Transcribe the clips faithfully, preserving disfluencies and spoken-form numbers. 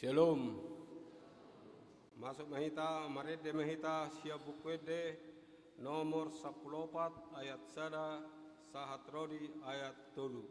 Shalom. Masuk ma hita, marende ma hita sian Buku Ende nomor sampulu opat ayat sada sahat ro di ayat tolu.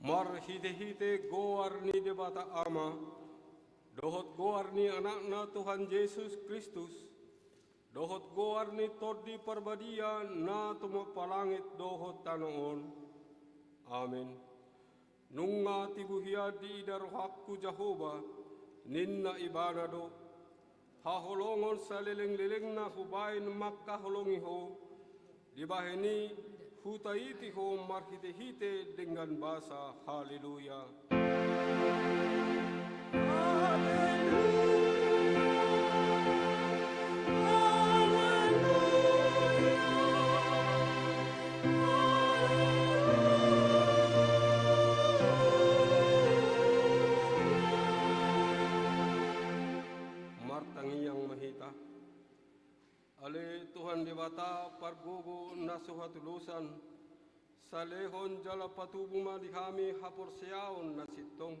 Marhitehite goar ni Debata Ama, dohot goar ni Anakna Tuhan Jesus Kristus, dohot goar ni Tondi Parbadia na tumompa langit dohot tano on. Amen. Nunga tibu hian diida rohangku Jahowa, ninna Ibana do, haholongon salelenglelengna hubaen mangkaholongi ho, dibahen i hutaiti ho marhitehite denggan basa. Haleluya. Martangiang ma hita. Ale Tuhan Debata pargogo na so hatulosan, salehon jala patubu ma di hami haporseaon na sintong.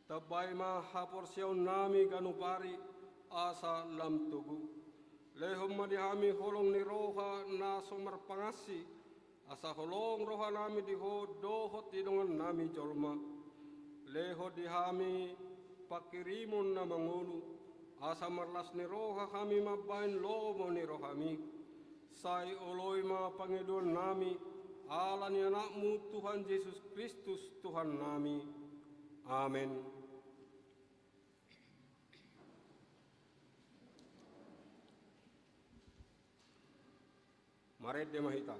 Tambai ma haporseaonnami ganup ari asa lam togu. Lehon ma di hami holong ni roha na so marpangansi, asa holong rohanami di ho dohot di dongannami jolma. Lehon di hami panghirimon na mangolu, asa marlas ni roha hami mambahen lomo ni rohami. Sai oloi ma pangidoannami, ala ni Anakmu Tuhan Jesus Kristus Tuhannami. Amen. Marende ma hita.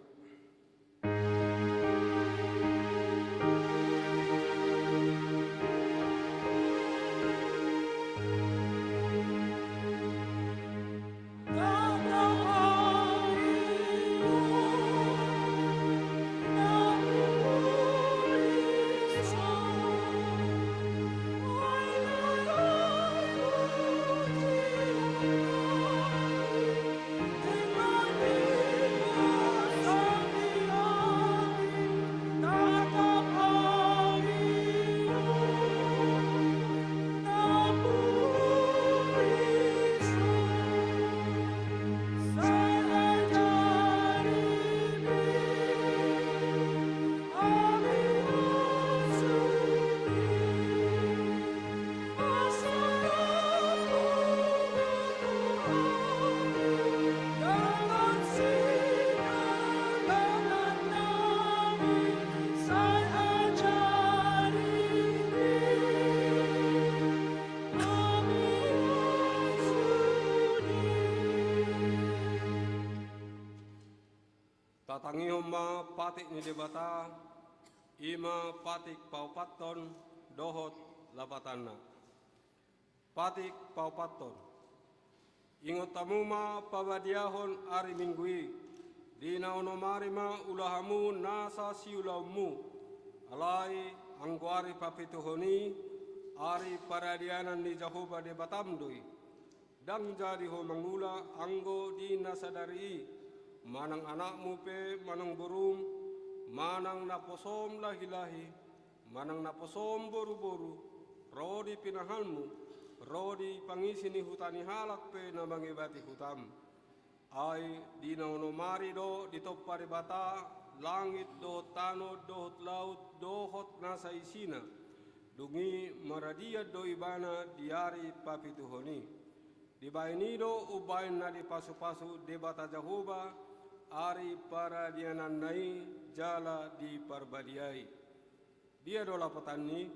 Tatangihon ma patik ni Debata, i ma patik paopathon dohot lapatanna. Patik paopathon. Ingot hamu ma pabadiahon ari Minggu i, di na onom ari ma ula hamu nasa siulaonmu, alai anggo ari papituhon i, ari paradianan ni Jahowa Debatam do i. Ndang jadi ho mangula anggo di na sadari i, manang anakmu pe manang borum, manang naposom lahilahi, manang naposom boruboru, ro di pinahanmu, ro di pangisi ni huta ni halak pe na mangebati hutam. Ai di na onom ari do ditompa Debata langit dohot tano dohot laut dohot na saisina. Dung i maradian do Ibana di ari papituhon i. Dibahen i do umbahen na dipasupasu Debata Jahowa ari paradiananna i jala diparbadiai. Dia do lapatanni?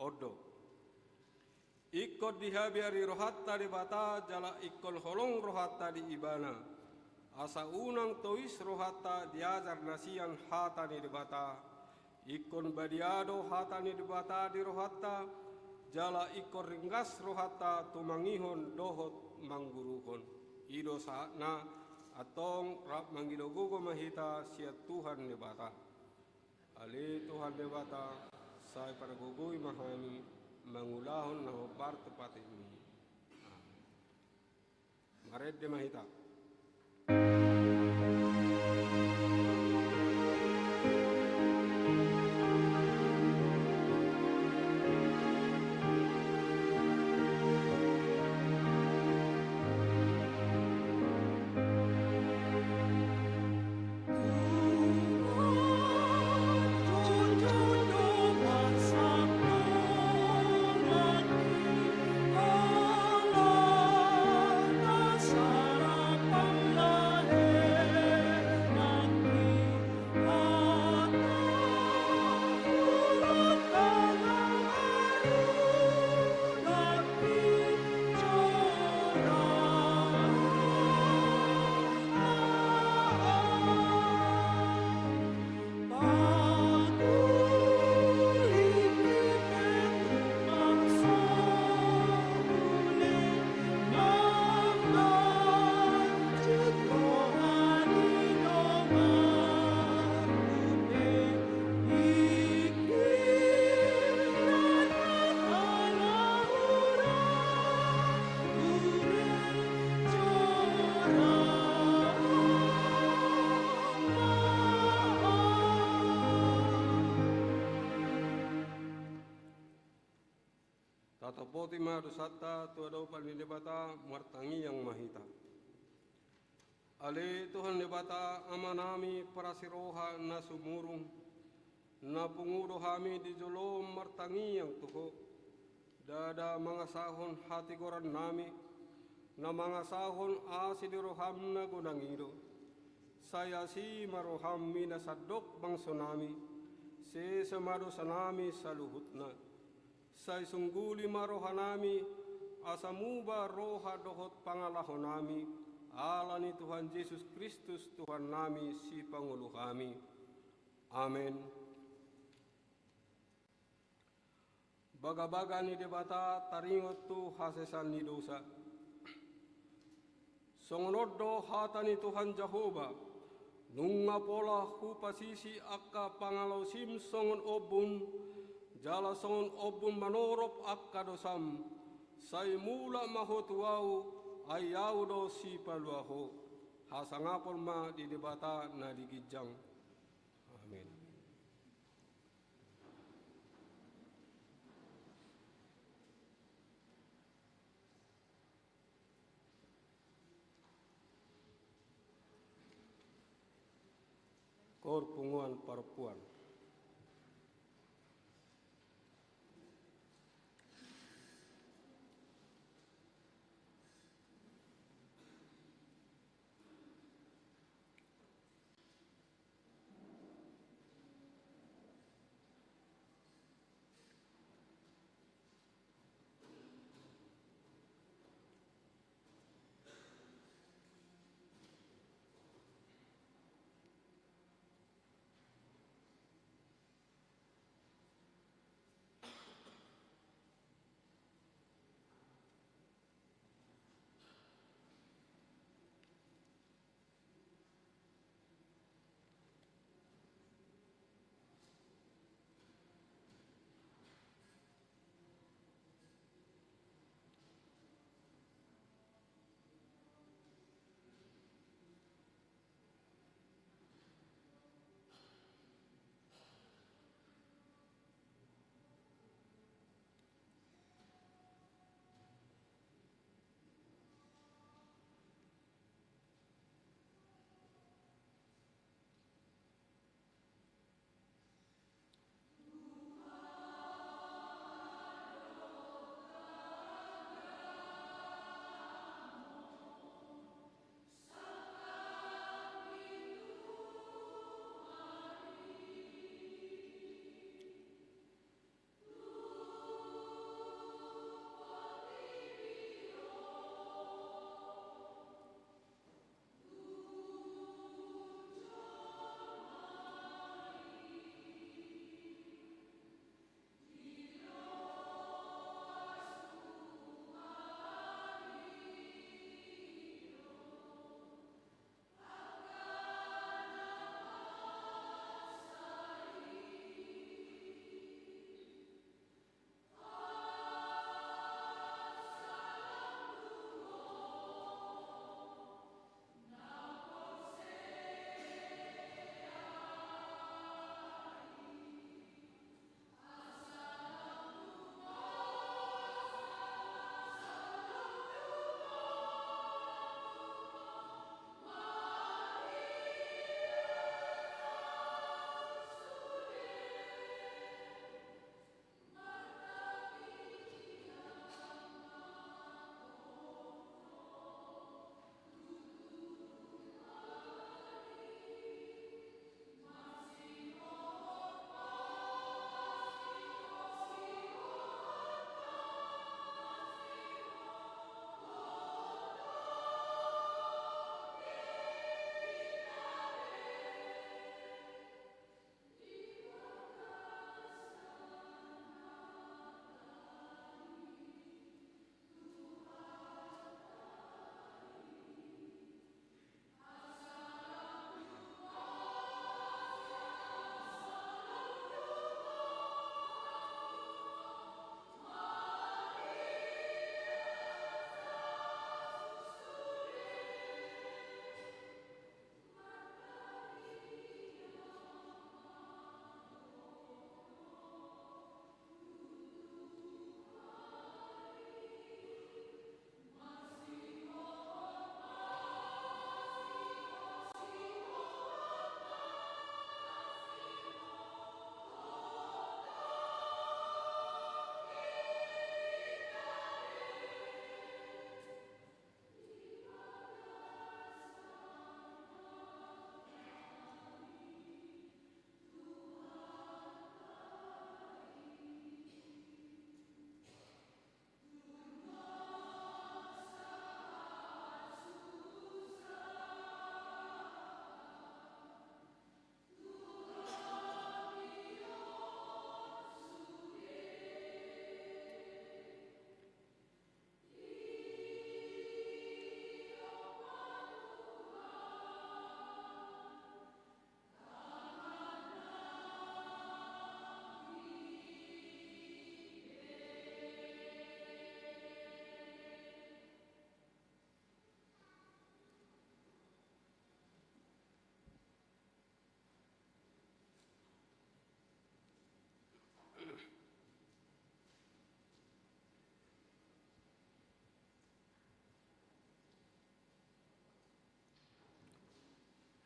On do. Ingkon dihabiari rohanta Debata jala ingkon holong rohanta di Ibana, asa unang tois rohanta di ajar na sian hata ni Debata. Ingkon badia do hata ni Debata di rohanta, jala ingkon ringgas rohanta tumangihon dohot mangguruhon. I do sahatna. Antong rap mangido gogo ma hita sian Tuhan Debata. Ale Tuhan Debata, sai pargogoi ma hami mangulahon na hombar tu patikmi. Amen. Marende ma hita. Tatopoti ma dosanta tu adopan ni Debata, martangiang ma hita. Ale Tuhan Debata, Amanami parasi roha na sumurung, na pungu do hami di jolom martangiang tu Ho. Ndada mangasahon hatigorannami, na mangasahon asi di roham na godang i do. Sai asi ma roham mida sandok bangsonami, sesa ma dosanami saluhutna. Sai sungguli ma rohanami, asa muba roha dohot pangalahonami, ala ni Tuhan Jesus Kristus Tuhannami Sipangolu hami. Amen. Bagabaga ni Debata taringot tu hasesaan ni dosa. Songon on do hata ni Tuhan Jahowa: Nunga pola hupasisi angka pangalaosim songon ombun, jala songon ombun manorop angka dosam, sai mulak ma ho tu Ahu, ai Ahu do Sipalua ho. Hasangapon ma di Debata na di ginjang. Amen. Koor punguan parompuan.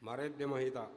Marende ma hita.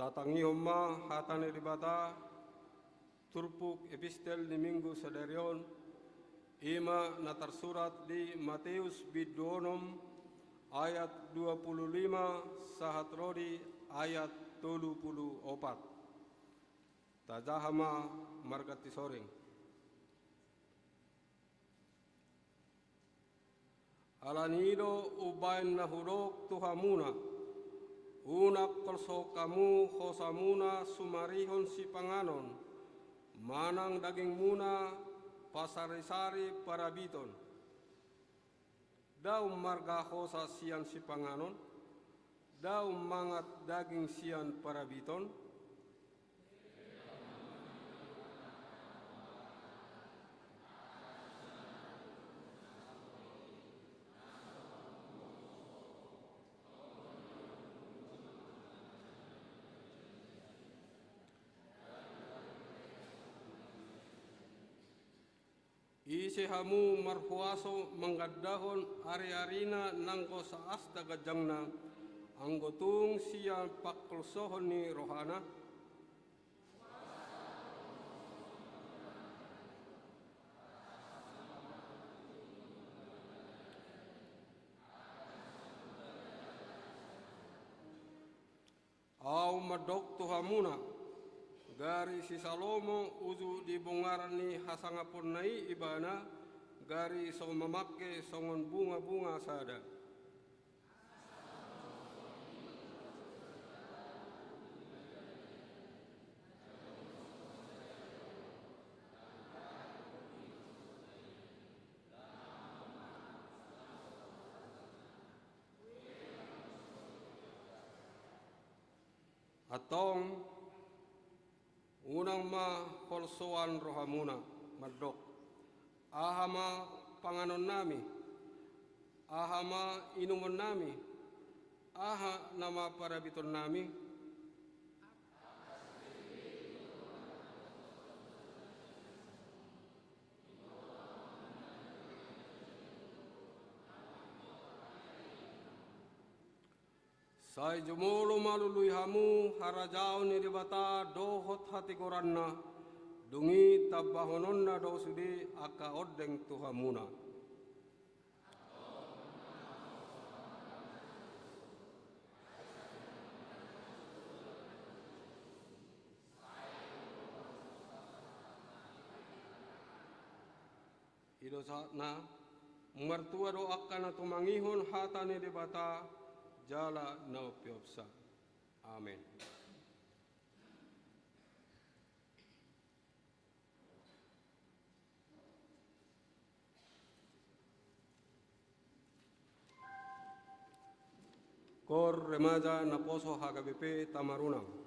Tatangihon ma hata ni Debata, turpuk epistel ni Minggu sadari on, i ma na tarsurat di Mateus bindu onom ayat dua pulu lima sahat ro di ayat tolu pulu opat. Tajaha ma marganti soring. Ala ni i do umbaen na hudok tu hamuna, unang holsohon hamu hosamuna sumarihon sipanganon, manang dagingmuna pasarisari parabiton. Dao marga hosa sian sipanganon, dao mangan daging sian parabiton. Ise hamu marhuaso manggandahon ariarina nanggo saasta ganjangna, anggo tung sian pangholsohon ni rohana? Ahu mandok tu hamuna, gari si Salomo uju di bongaran ni hasangaponna i ibana, gari so mamangke songon bungabunga sada. Antong, unang ma holsoan rohamuna, mandok: Aha ma panganonnami? Aha ma inumonnami? Aha nama parabitonnami? Sai jumolo ma lului hamu harajaon ni Debata dohot hatigoranna, dung i tambahononna do sude angka ondeng tu hamuna. I do sahatna, martua do angka na tumangihon hata ni Debata, jala na umpeopsa. Amen. Koor remaja naposo H K B P Tamarunang.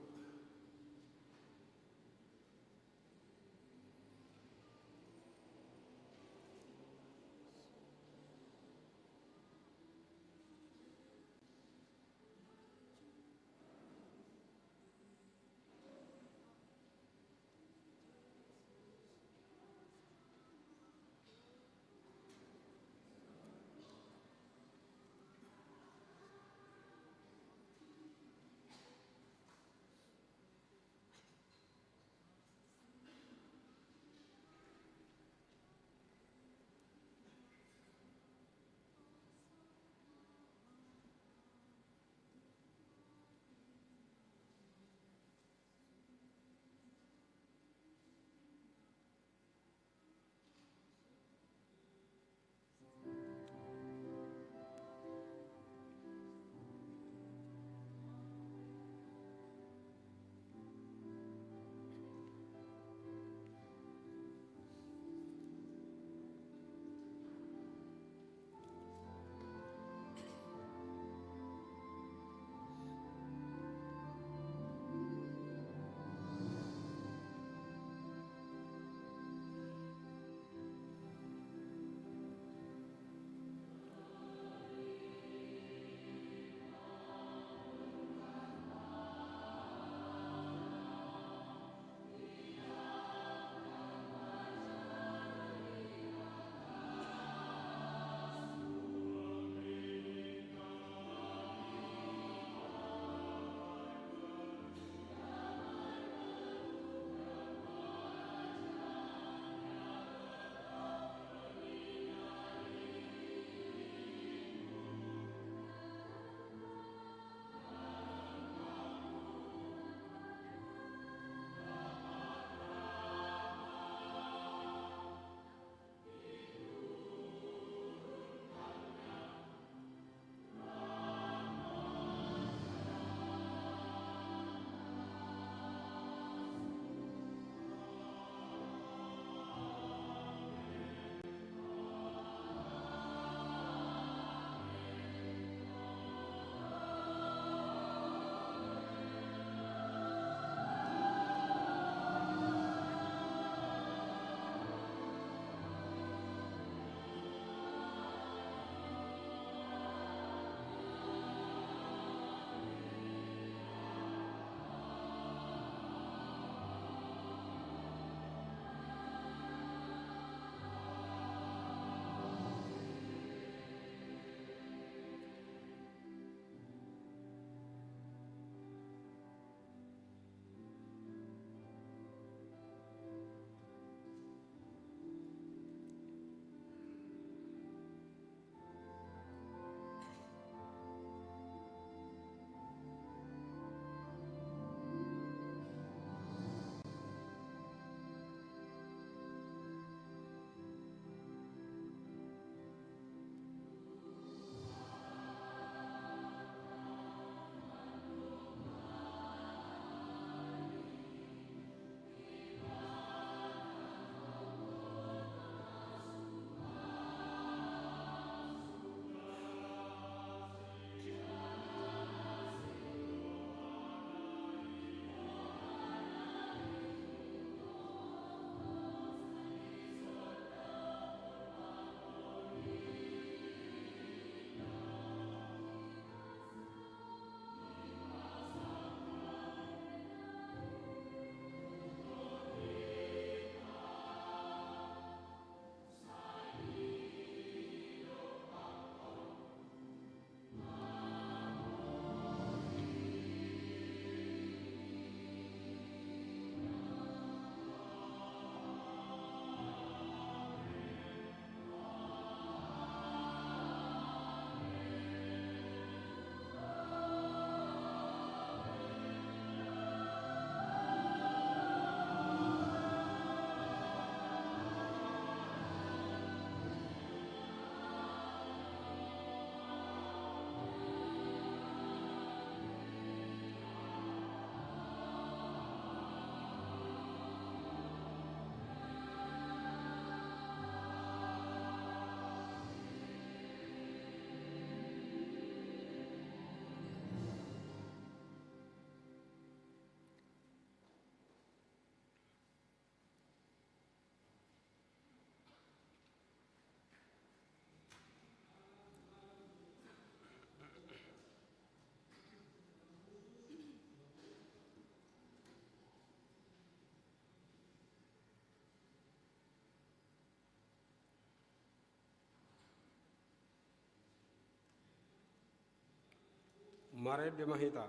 Marende ma hita.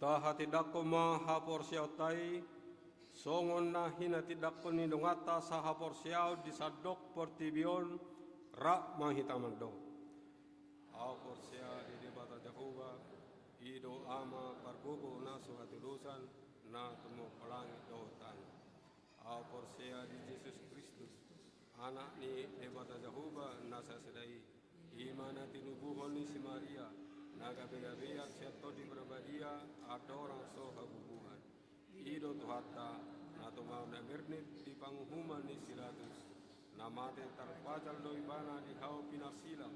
Tahatindangkon ma haporseaonta i, songon na hinatindangkon ni donganta sahaporseaon di sandok portibi on. Rap ma hita mandok. Ahu porsea di Debata Jahowa, i do Ama pargogo na so hatudosan, na tumompa langit dohot tano. Ahu porsea di Jesus Kristus, Anak ni Debata Jahowa na sasada i, i ma na tinubuhon ni si Maria, na gabegabean sian Tondi Parbadia, andorang so habubuhan. I do Tuhanta, na tumau na mirnit di panguhuman ni si Pilatus, na mate tarpajal do ibana di hau pinarsilang,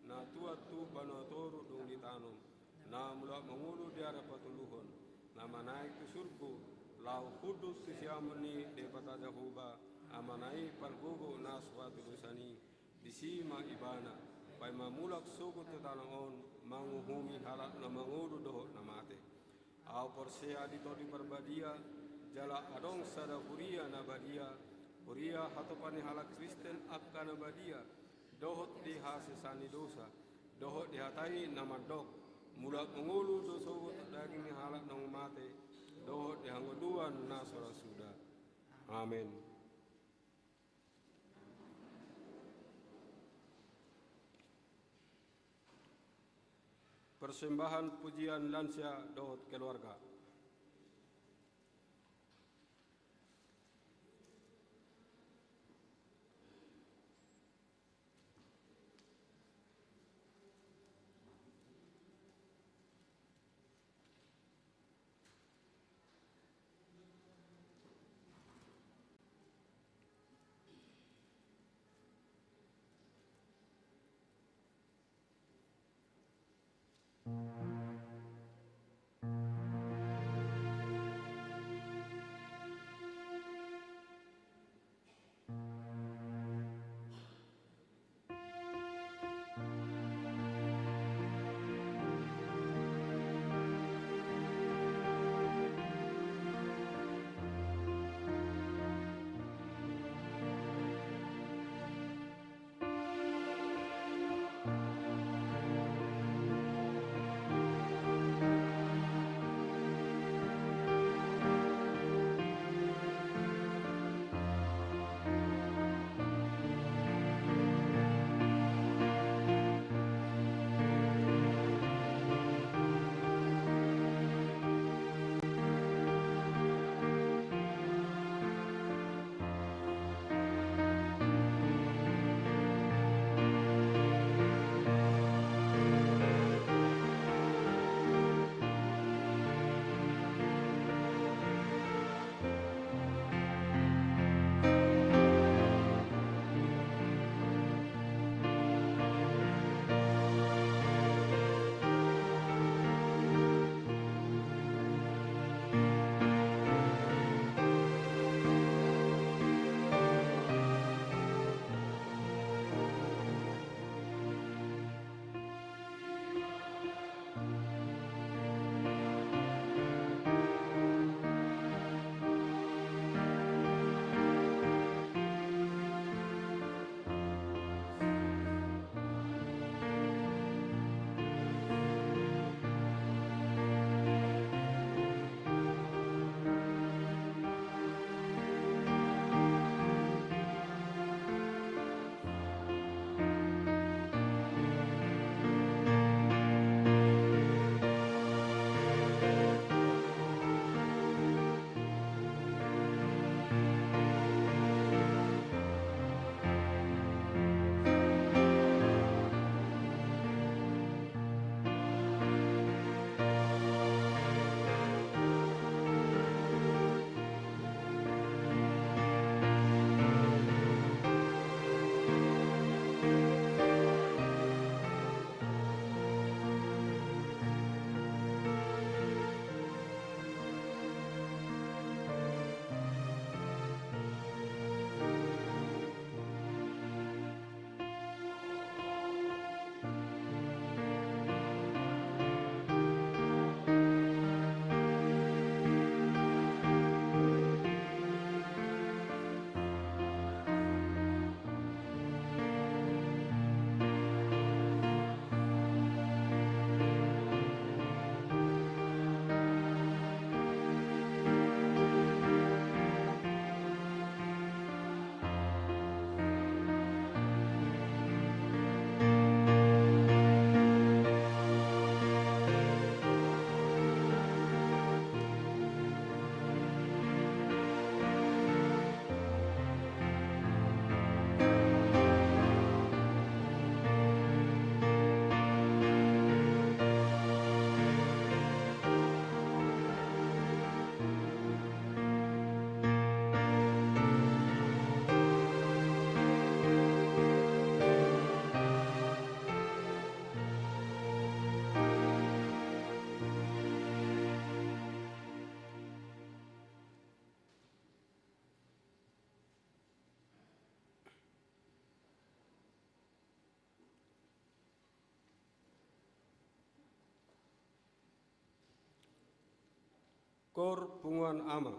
na tuat tu banua toru dung ditanom, na mulak mangolu di ari patoluhon, na manaek tu surgo, laho hundul tu siamun ni Debata Jahowa, Amana i pargogo na so hatudosan i, disi ma ibana, paima mulak sogot tu tano on, manguhumi halak na mangolu dohot na mate. Ahu porsea di Tondi Parbadia, jala adong sada huria na badia, huria hatopan ni halak Kristen angka na badia, dohot di hasesaan ni dosa, dohot di hata i na mandok, mulak mangolu do sogot daging ni halak naung mate, dohot di hangoluan na so ra suda. Amen. Persembahan pujian lansia dohot keluarga. Kor Punguan Amang.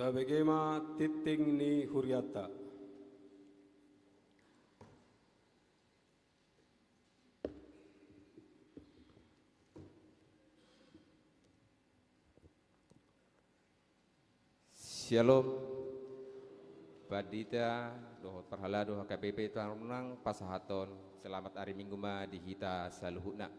Tabege ma tingting ni hurianta. Syalom. Pandita dohot parhalado H K B P Tamarunang, pasahathon selamat ari Minggu ma di hita saluhutna.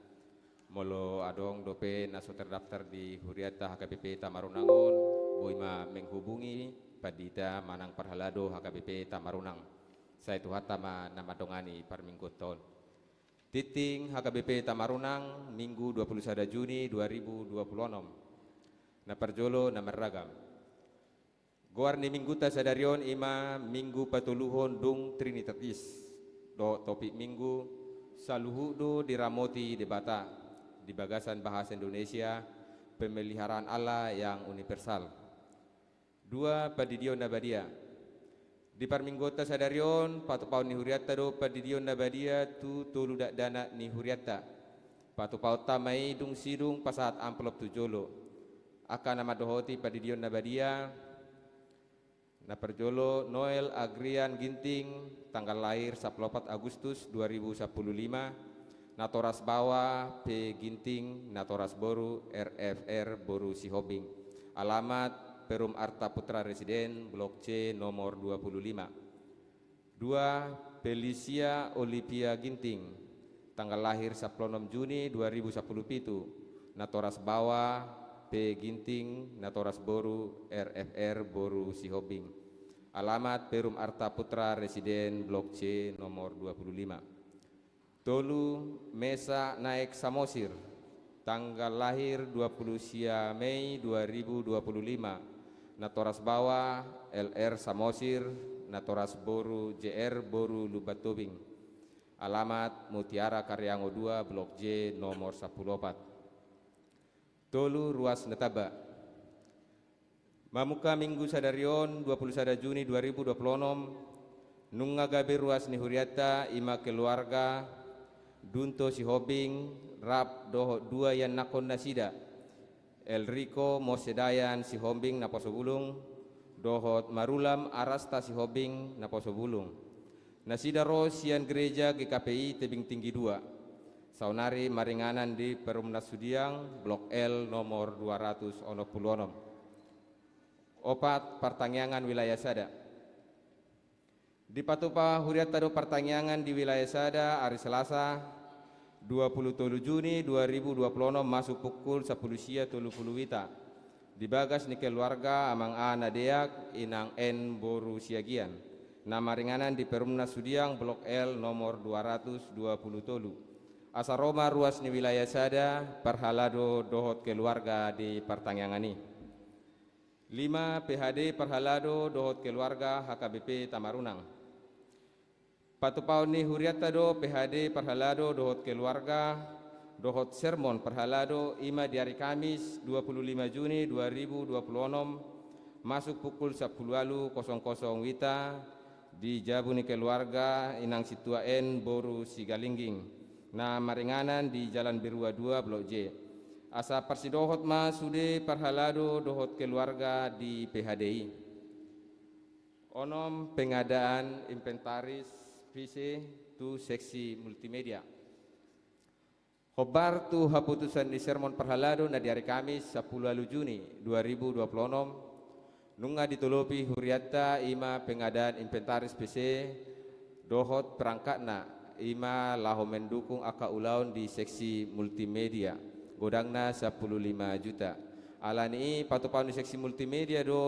Molo adong dope na so terdaftar di hurianta H K B P Tamarunang on, boi ma menghubungi pandita manang parhalado H K B P Tamarunang. Sai Tuhanta ma na mandongani parmingguonta on. Tingting H K B P Tamarunang, Minggu dua puluh sada Juni dua ribu dua puluh onom. Na parjolo na marragam. Goar ni Minggunta sadari on i ma Minggu patoluhon dung Trinitatis. Dohot topik Minggu, saluhut do diramoti Debata, di bagasan bahasa Indonesia, pemeliharaan Allah yang universal. Dua, pandidion na badia. Di parmingguonta sadari on, patupaon ni hurianta do pandidion na badia tu tolu dakdanak ni hurianta. Patupaonta ma i dung sidung pasahat amplop tu jolo. Angka na mandohoti pandidion na badia, na parjolo Noel Agrian Ginting, tanggal lahir sampulu opat Agustus dua ribu sampulu lima, natoras baoa P Ginting, natoras boru R F R boru Sihombing. Alamat Perum Arta Putra Residen, Blok C, nomor dua puluh lima. Dua, Felicia Olivia Ginting, tanggal lahir sampulu onom Juni dua ribu sampulu pitu, natoras baoa P Ginting, natoras boru R F R boru Sihombing. Alamat Perum Arta Putra Residen, Blok C, nomor dua puluh lima. Tolu, Mesa Naek Samosir, tanggal lahir dua puluh sia Mei dua ribu dua puluh lima, natoras baoa L R Samosir, natoras boru J R boru Lumban Tobing. Alamat Mutiara Karyango dua, Blok J, nomor sampulu opat. Tolu, ruas na tamba. Mamungka Minggu sadari on, dua puluh sada Juni dua ribu dua puluh onom, nunga gabe ruas ni hurianta, i ma keluarga Dunto Sihombing rap dohot dua ianakhon nasida, Elriko Mosedayan Sihombing naposo bulung, dohot Marulam Arasta Sihombing naposo bulung. Nasida ro sian Gereja G K P I Tebing Tinggi dua. Saonari maringanan di Perumnas Sudiang, Blok L, nomor dua ratus onom pulu onom. Opat, partangiangan wilayah sada. Dipatupa hurianta do partangiangan di wilayah sada, ari Selasa, dua puluh tolu Juni dua ribu dua puluh onom, masuk pukul sampulu sia tolu pulu wita. Di bagas ni keluarga Amang A na deak, Inang N boru Siagian. Na maringanan di Perumnas Sudiang, Blok L, nomor dua ratus dua pulu tolu. Asa ro ma ruas ni wilayah sada, parhalado dohot keluarga di partangiangan i. Lima, P H D parhalado dohot keluarga H K B P Tamarunang. Patupaon ni hurianta do P H D parhalado dohot keluarga, dohot sermon parhalado, i ma di ari Kamis dua puluh lima Juni dua ribu dua puluh onom, masuk pukul sampulu ualu kosong kosong wita, di jabu ni keluarga Inang Sintua N boru Sigalingging, na maringanan di Jalan Berua dua, Blok J. Asa parsidohot ma sude parhalado dohot keluarga di P H D i. Onom, pengadaan inventaris P C tu seksi multimedia. Hombar tu haputusan ni sermon parhalado na di ari Kamis sampulu ualu Juni dua ribu dua puluh onom, nunga ditolopi hurianta, i ma pengadaan inventaris P C dohot perangkatna, i ma laho mendukung angka ulaon di seksi multimedia, godangna sampulu lima juta. Alani i, patupaon ni seksi multimedia do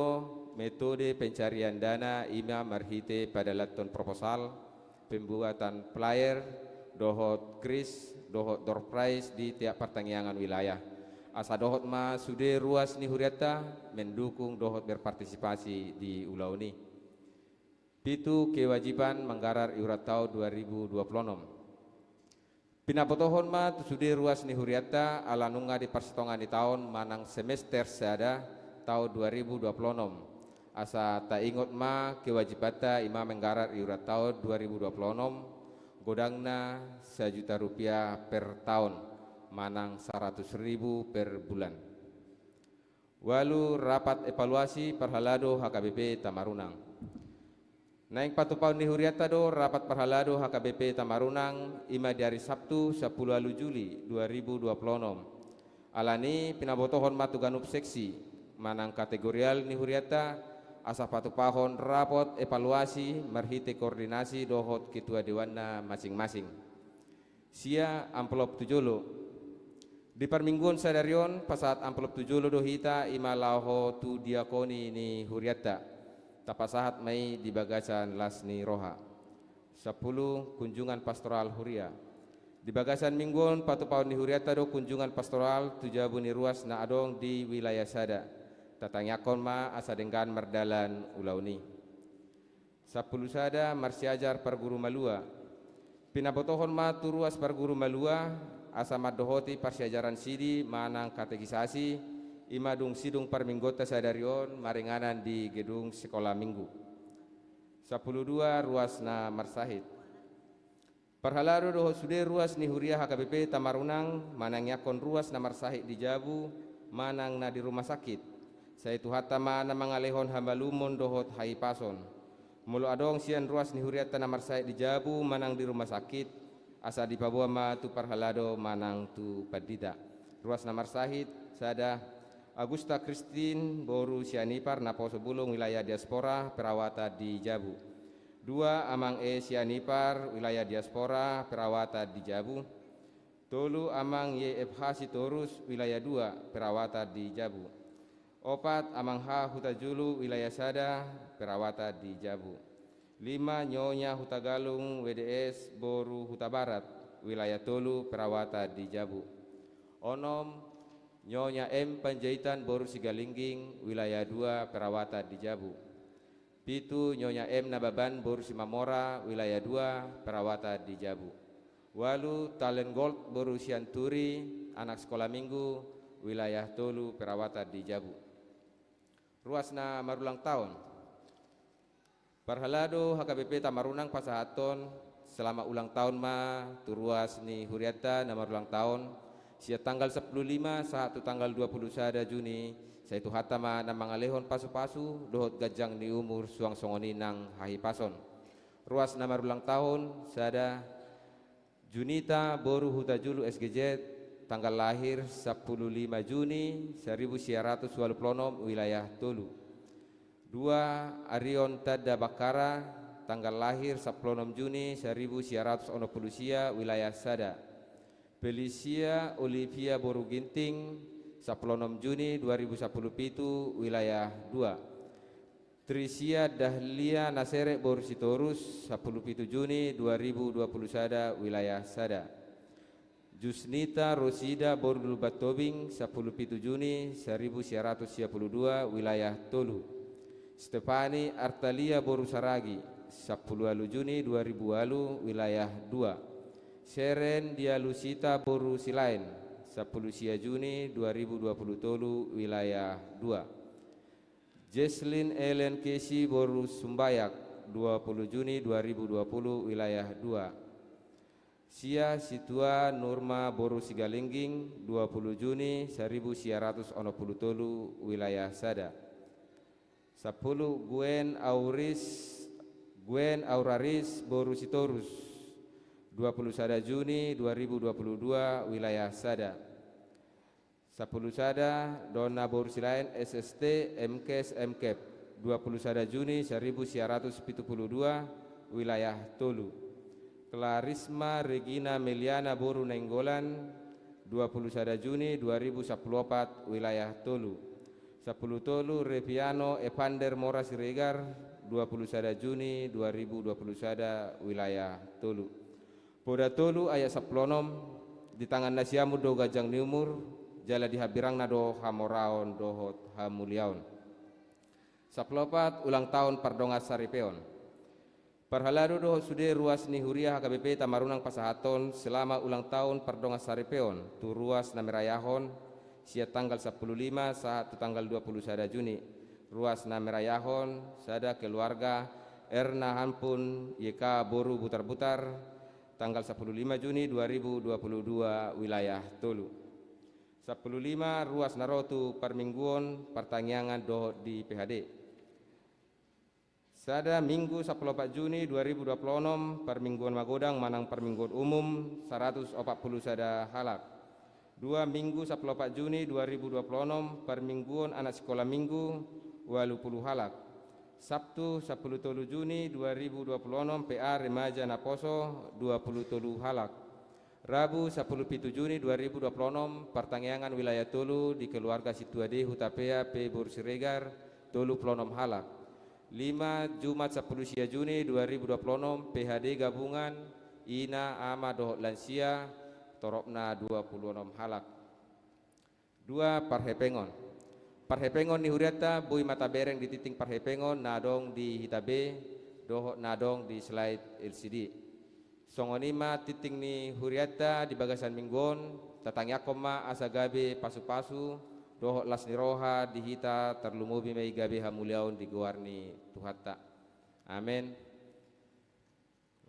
metode pencarian dana, i ma marhite padalathon proposal, pembuatan flyer, dohot kris, dohot door prize di tiap partangiangan wilayah. Asa dohot ma sude ruas ni hurianta mendukung dohot berpartisipasi di ulaon i. Pitu, kewajiban manggarar iuran taon dua ribu dua puluh onom. Pinabotohon ma tu sude ruas ni hurianta, ala nunga di parsitonga ni taon manang semester sada taon dua ribu dua puluh onom. Asa taingot ma kewajibanta, i ma manggarar iuran taon dua ribu dua puluh onom, godangna sajuta rupiah per taon, manang saratus ribu per bulan. Ualu, rapat evaluasi parhalado H K B P Tamarunang. Naeng patupaon ni hurianta do rapat parhalado H K B P Tamarunang, i ma di ari Sabtu, sampulu ualu Juli dua ribu dua pulu onom. Alani, pinabotohon ma tu ganup seksi manang kategorial ni hurianta, asa patupahon rapot evaluasi marhite koordinasi dohot ketua dewanna masing-masing. Sia, amplop tu jolo. Di parmingguon sadari on, pasahat amplop tu jolo do hita, i ma laho tu diakoni ni hurianta. Tapasahat ma i di bagasan las ni roha. Sampulu, kunjungan pastoral huria. Di bagasan minggu on, patupaon ni hurianta do kunjungan pastoral tu jabu ni ruas na adong di wilayah sada. Tatangiangkon ma asa denggan mardalan ulaon i. Sampulu sada, marsiajar parguru malua. Pinabotohon ma tu ruas parguru malua, asa mandohoti parsiajaran sidi manang katekisasi, i ma dung sidung parmingguonta sadari on maringanan di gedung sekolah minggu. Sampulu dua, ruas na marsahit. Parhalado dohot sude ruas ni huria H K B P Tamarunang manangiangkon ruas na marsahit di jabu manang na di rumah sakit. Sai Tuhanta ma na mangalehon hamalumon dohot hahipason. Molo adong sian ruas ni hurianta na marsahit di jabu manang di rumah sakit, asa dipaboa ma tu parhalado manang tu pandita. Ruas na marsahit, sada, Agusta Kristin boru Sianipar, naposo bulung, wilayah diaspora, perawatan di jabu. Dua, Amang E Sianipar, wilayah diaspora, perawatan di jabu. Tolu, Amang Y F H Sitorus, wilayah dua, perawatan di jabu. Opat, Amang H Hutajulu, wilayah sada, perawatan di jabu. Lima, Nyonya Hutagalung W D S boru Hutabarat, wilayah tolu, perawatan di jabu. Onom, Nyonya M Panjaitan boru Sigalingging, wilayah dua, perawatan di jabu. Pitu, Nyonya M Nababan boru Simamora, wilayah dua, perawatan di jabu. Ualu, Talent Gold boru Sianturi, anak sekolah minggu, wilayah tolu, perawatan di jabu. Ruas na marulang taon. Parhalado H K B P Tamarunang pasahathon selamat ulang tahun ma tu ruas ni hurianta na marulang taon, sian tanggal sampulu lima sahat tu tanggal dua pulu sada Juni, sai Tuhanta ma na mangalehon pasu-pasu dohot ganjang ni umur suang songon i nang hahipason. Ruas na marulang taon, sada, Junita boru Hutajulu S G Z, tanggal lahir sampulu lima Juni saribu sia ratus ualu pulu onom, wilayah tolu. Dua, Arion Tanda Bakkara, tanggal lahir sampulu onom Juni saribu sia ratus onom pulu sia, wilayah sada. Felicia Olivia boru Ginting, sampulu onom Juni dua ribu sampulu pitu, wilayah dua. Trisia Dahlia Naserek boru Sitorus, sampulu pitu Juni dua ribu dua pulu sada, wilayah sada. Jusnita Rosida boru Lumban Tobing, sampulu pitu Juni saribu sia ratus sia pulu dua, wilayah tolu. Stefani Artalia boru Saragi, sampulu ualu Juni dua ribu ualu, wilayah dua. Seren Dialusita boru Silaen, sampulu sia Juni dua ribu dua pulu tolu, wilayah dua. Jesslyn Ellen Kesi boru Sumbayak, dua pulu Juni dua ribu dua pulu, wilayah dua. Sia, Situa Nurma boru Sigalingging, dua pulu Juni saribu sia ratus onom pulu tolu, wilayah sada. Sampulu, Gwen Auris, Gwen Auraris boru Sitorus, dua pulu sada Juni dua ribu dua pulu dua, wilayah sada. Sampulu sada, Donna boru Silaen, S S T, M Kes, M Kep, dua pulu sada Juni saribu sia ratus pitu pulu dua, wilayah tolu. Klarisma Regina Meliana boru Nainggolan, dua pulu sada Juni dua ribu sampulu opat, wilayah tolu. Sampulu tolu, Reviano Evander Mora Siregar, dua pulu sada Juni dua ribu dua pulu sada, wilayah tolu. Poda tolu ayat sampulu onom, di tangan nasiamun do ganjang ni umur, jala di hambirangna do hamoraon dohot hamuliaon. Sampulu opat, ulang taon pardongan saripeon. Parhalado dohot sude ruas ni huria H K B P Tamarunang pasahathon selamat ulang taon pardongan saripeon tu ruas na merayahon, sian tanggal sampulu lima sahat tu tanggal dua pulu sada Juni. Ruas na merayahon, sada, keluarga Erna Hampun Y K boru Butarbutar, tanggal sampulu lima Juni dua ribu dua pulu dua, wilayah tolu. Sampulu lima, ruas na ro tu parmingguon, partangiangan dohot di P H D. Sada, Minggu sampulu opat Juni dua ribu dua pulu onom, parmingguon magodang manang parmingguon umum, saratus opat pulu sada halak. Dua, Minggu sampulu opat Juni dua ribu dua pulu onom, parmingguon anak sikola minggu, ualu pulu halak. Sabtu sampulu tolu Juni dua ribu dua pulu onom, P A remaja naposo, dua pulu tolu halak. Rabu sampulu pitu Juni dua ribu dua pulu onom, partangiangan wilayah tolu di keluarga Sintua D Hutapea pe boru Siregar, tolu pulu onom halak. Lima, Jumat sampulu sia Juni dua ribu dua pulu onom, P H D gabungan, ina, ama dohot lansia, toropna dua puluh onom halak. Dua, parhepengon. Parhepengon ni hurianta boi ma tabereng di tingting parhepengon na adong di hita be dohot na adong di slide L C D. Songon i ma tingting ni hurianta di bagasan minggu on, tatangiangkon ma asa gabe pasu-pasu dohot las ni roha di hita, tarlumobi ma i gabe hamuliaon di goar ni Tuhanta. Amen.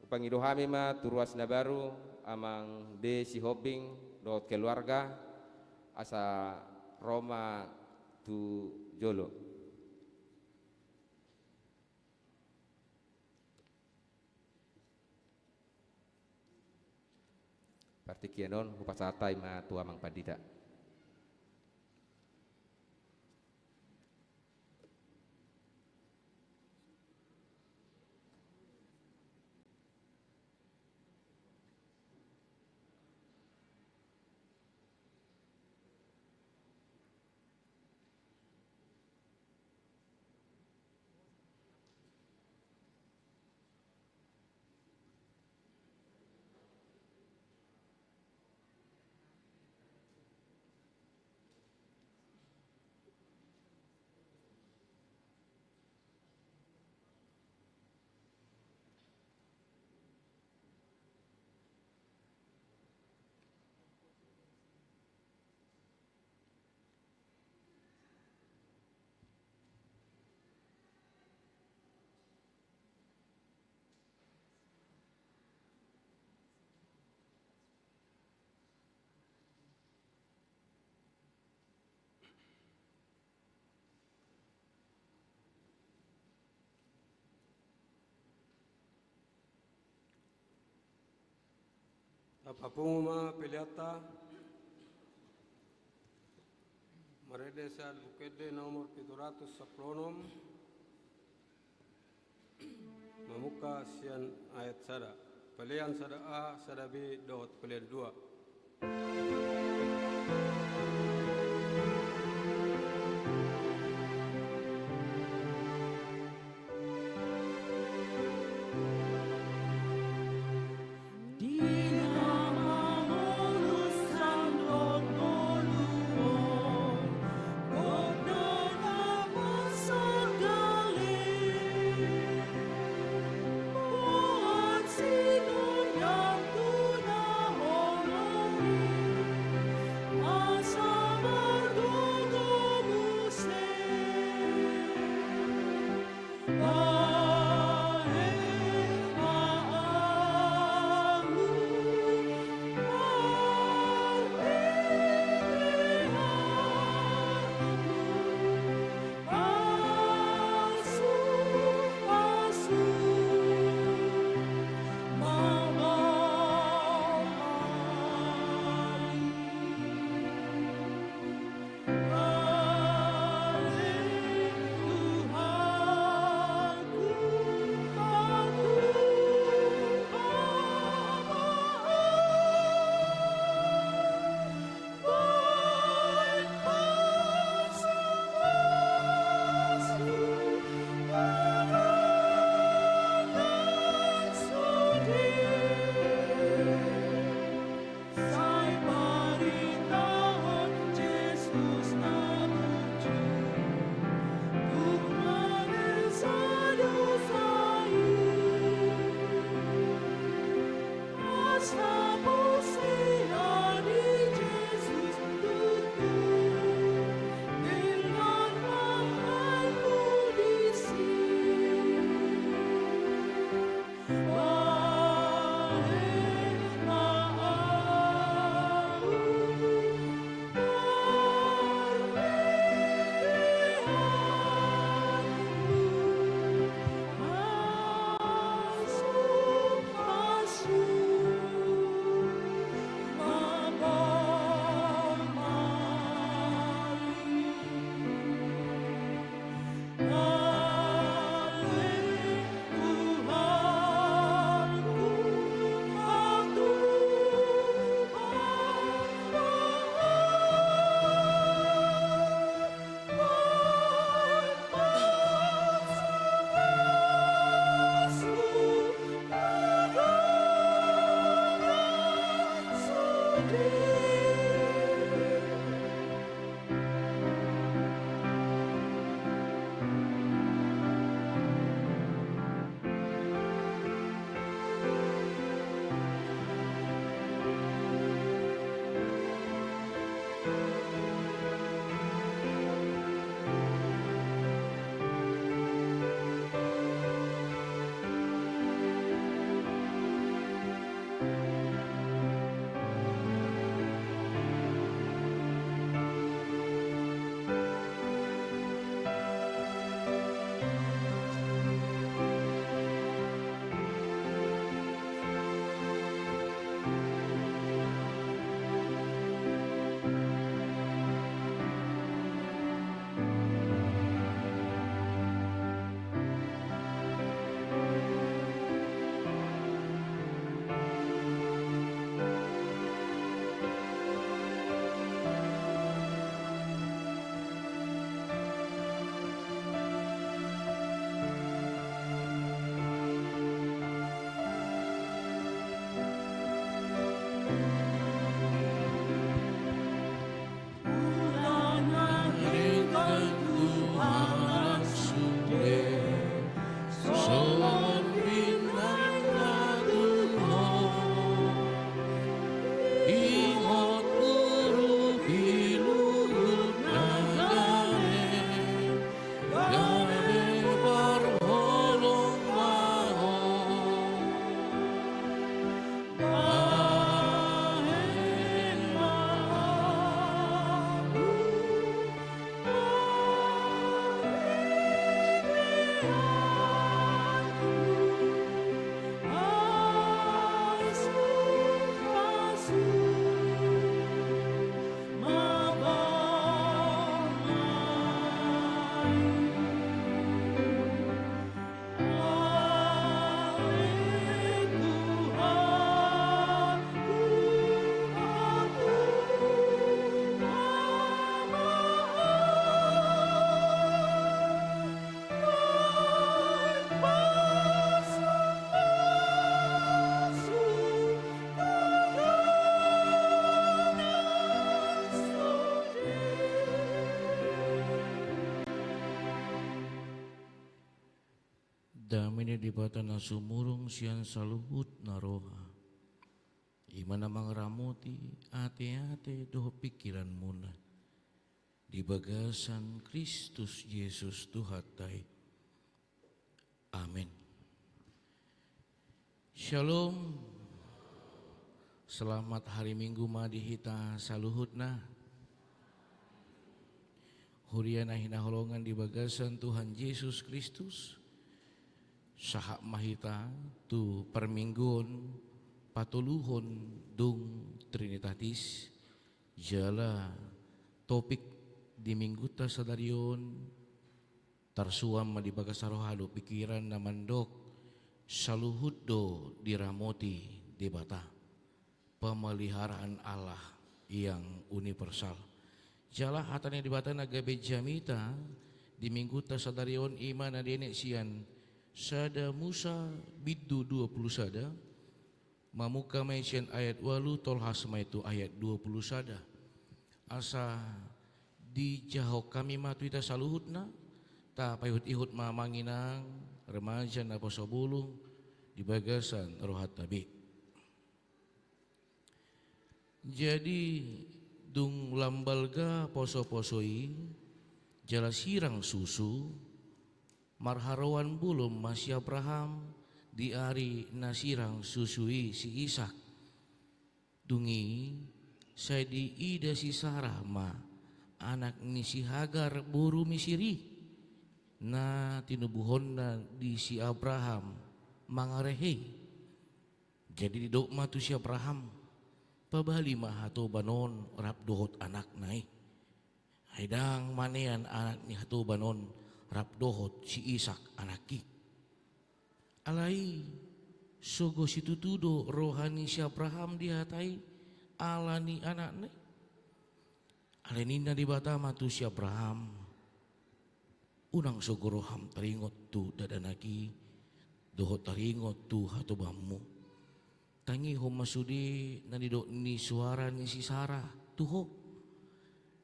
Hupangido hami ma tu ruas na baru, Amang D Sihombing dohot keluarga, asa ro ma tu jolo. Partingkian on hupasahat hami ma tu Amang Pandita. Tapapungu ma peleanta. Marende sian Buku Ende nomor pitu ratus sampulu onom. Mamungka sian ayat sada. Pelean sada A, sada B dohot pelean dua. Dame ni Debata na sumurung sian saluhut na roha, i ma na mangaramoti ateate dohot pingkiranmuna di bagasan Kristus Jesus Tuhanta i. Amen. Shalom. Selamat hari Minggu ma di hita saluhutna. Huria na hinaholongan di bagasan Tuhan Jesus Kristus, sahat ma hita tu parmingguon patoluhon dung Trinitatis, jala topik di minggunta sadari on tarsuan ma di bagasan roha dohot pingkiran na mandok saluhut do diramoti Debata. Pemeliharaan Allah yang universal. Jala hata ni Debata na gabe jamita di minggunta sadari on i ma na dienet sian sada Musa bindu dua pulu sada, mamungka ma i sian ayat ualu tolhas ma i tu ayat dua pulu sada. Asa dijahahon hami ma tu hita saluhutna, tapaihutihut ma amang inang, remaja, naposobulung di bagasan rohanta be. Jadi, dung lam balga posoposo i, jala sirang susu, marharoan bolon ma si Abraham di ari na sirang susu i si Ishak. Dung i, sai diida si Sarah ma anak ni si Hagar boru Misir i, na tinubuhonna di si Abraham mangarehei. Jadi didok ma tu si Abraham, pabali ma hatoban on rap dohot anakna i. Ai ndang manean anak ni hatoban on rap dohot si Ishak anakki. Alai sogo situtu do roha ni si Abraham dihatai ala ni anakna i. Alai ninna Debata ma tu si Abraham, unang sogo roham taringot tu dakdanak i, dohot taringot tu hatobanmu. Tangihon ma sude na nidok ni suara ni si Sarah tu ho.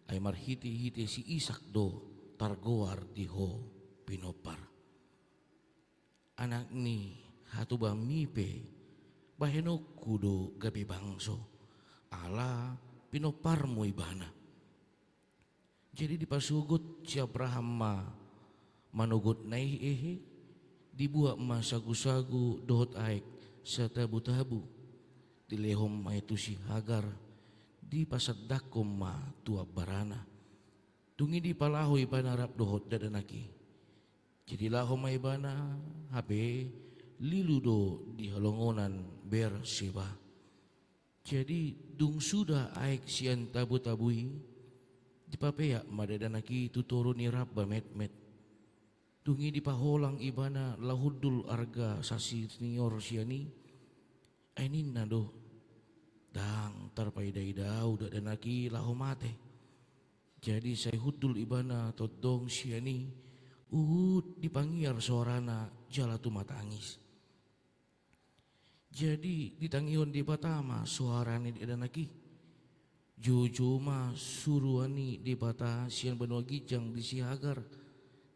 Ai marhitehite si Ishak do targoar di ho pinompar. Anak ni hatobanmi pe bahenonku do gabe bangso, ala pinomparmu ibana. Jadi dipasogot si Abraham ma manogot na i ehe, dibuat ma sagusagu dohot aek satabutabu, dilehon ma i tu si Hagar, dipasandangkon ma tu ambarana. Dung i dipalaho ibana rap dohot dakdanak i. Jadi laho ma ibana, hape lilu do di halongonan Berseba. Jadi dung suda aek sian tabutabu i, dipapeak ma dakdanak i tu toru ni ramba metmet. Dung i dipaholang ibana laho hundul arga sasinior sian i. Ai ninna do, ndang tarpaidaida ahu dakdanak i laho mate. Jadi sai hundul ibana tondong sian i, huhut dipangiar soarana jala tumatangis. Jadi ditangihon Debata ma soara ni dakdanak i. Joujou ma suruan ni Debata sian banua ginjang di si Hagar,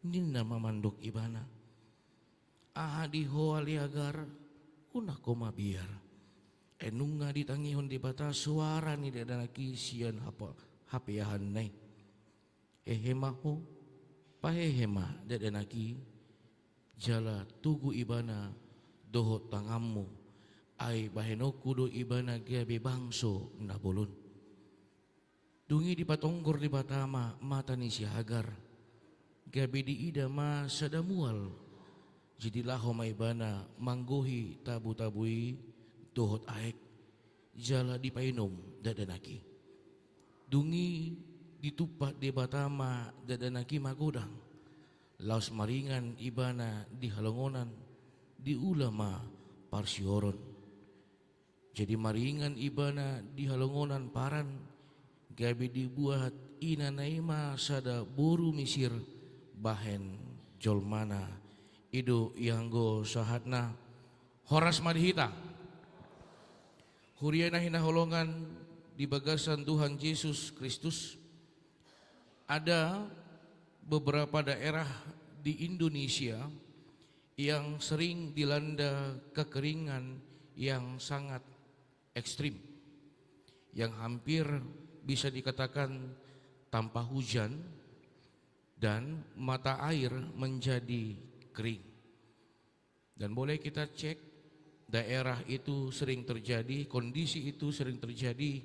ninna ma mandok ibana. Aha di ho ale Hagar, unang ho mabiar. Ai nunga ditangihon Debata soara ni dakdanak i sian hapa-, hapeahanna i. Hehe ma ho, pahehe ma dakdanak i, jala togu ibana dohot tanganmu, ai bahenonku do ibana gabe bangso na bolon. Dung i dipatonggor Debata ma mata ni si Hagar, gabe diida ma sada mual. Jadi laho ma ibana manggohi tabutabu i dohot aek, jala dipainum dakdanak i. Dung i ditumpak Debata ma dakdanak i magodang, laos maringan ibana di halongonan, diula ma parsioron. Jadi maringan ibana di halongonan Paran, gabe dibuat inana i ma sada boru Misir bahen jolmana. I do ianggo sahatna. Horas ma di hita. Huria na hinaholongan di bagasan Tuhan Jesus Kristus, ada beberapa daerah di Indonesia yang sering dilanda kekeringan yang sangat ekstrim, yang hampir bisa dikatakan tanpa hujan, dan mata air menjadi kering. Dan boleh kita cek, daerah itu sering terjadi, kondisi itu sering terjadi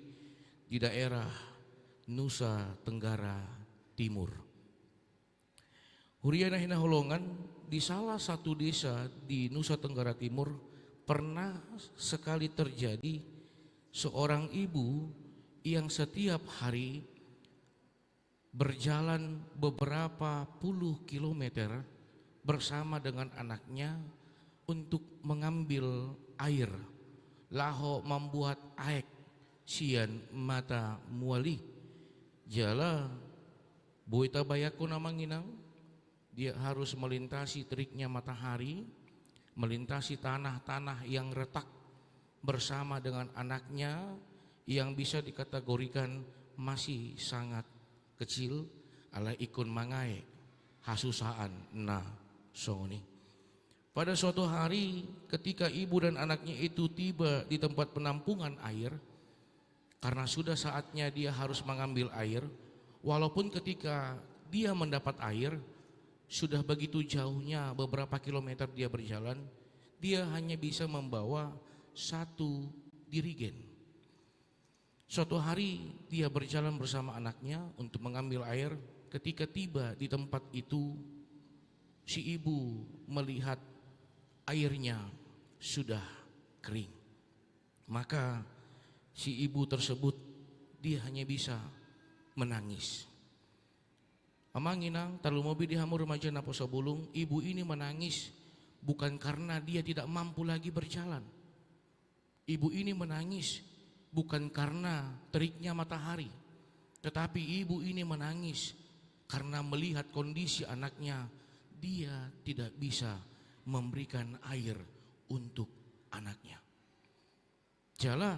di daerah Nusa Tenggara Timur. Huria na hinaholongan, di salah satu desa di Nusa Tenggara Timur pernah sekali terjadi seorang ibu yang setiap hari berjalan beberapa puluh kilometer bersama dengan anaknya untuk mengambil air, laho mambuat aek sian mata muali. Jala boi tabayangkon, amang inang, dia harus melintasi teriknya matahari, melintasi tanah-tanah yang retak bersama dengan anaknya yang bisa dikategorikan masih sangat kecil, alai ingkon mangae hasusaan na songon i. Pada suatu hari, ketika ibu dan anaknya itu tiba di tempat penampungan air, karena sudah saatnya dia harus mengambil air, walaupun ketika dia mendapat air, sudah begitu jauhnya, beberapa kilometer dia berjalan, dia hanya bisa membawa satu jerigen. Suatu hari, dia berjalan bersama anaknya untuk mengambil air. Ketika tiba di tempat itu, si ibu melihat airnya sudah kering. Maka si ibu tersebut, dia hanya bisa menangis. Amang inang, tarlumobi di hamu remaja naposobulung, ibu ini menangis bukan karena dia tidak mampu lagi berjalan. Ibu ini menangis bukan karena teriknya matahari, tetapi ibu ini menangis karena melihat kondisi anaknya, dia tidak bisa memberikan air untuk anaknya. Jala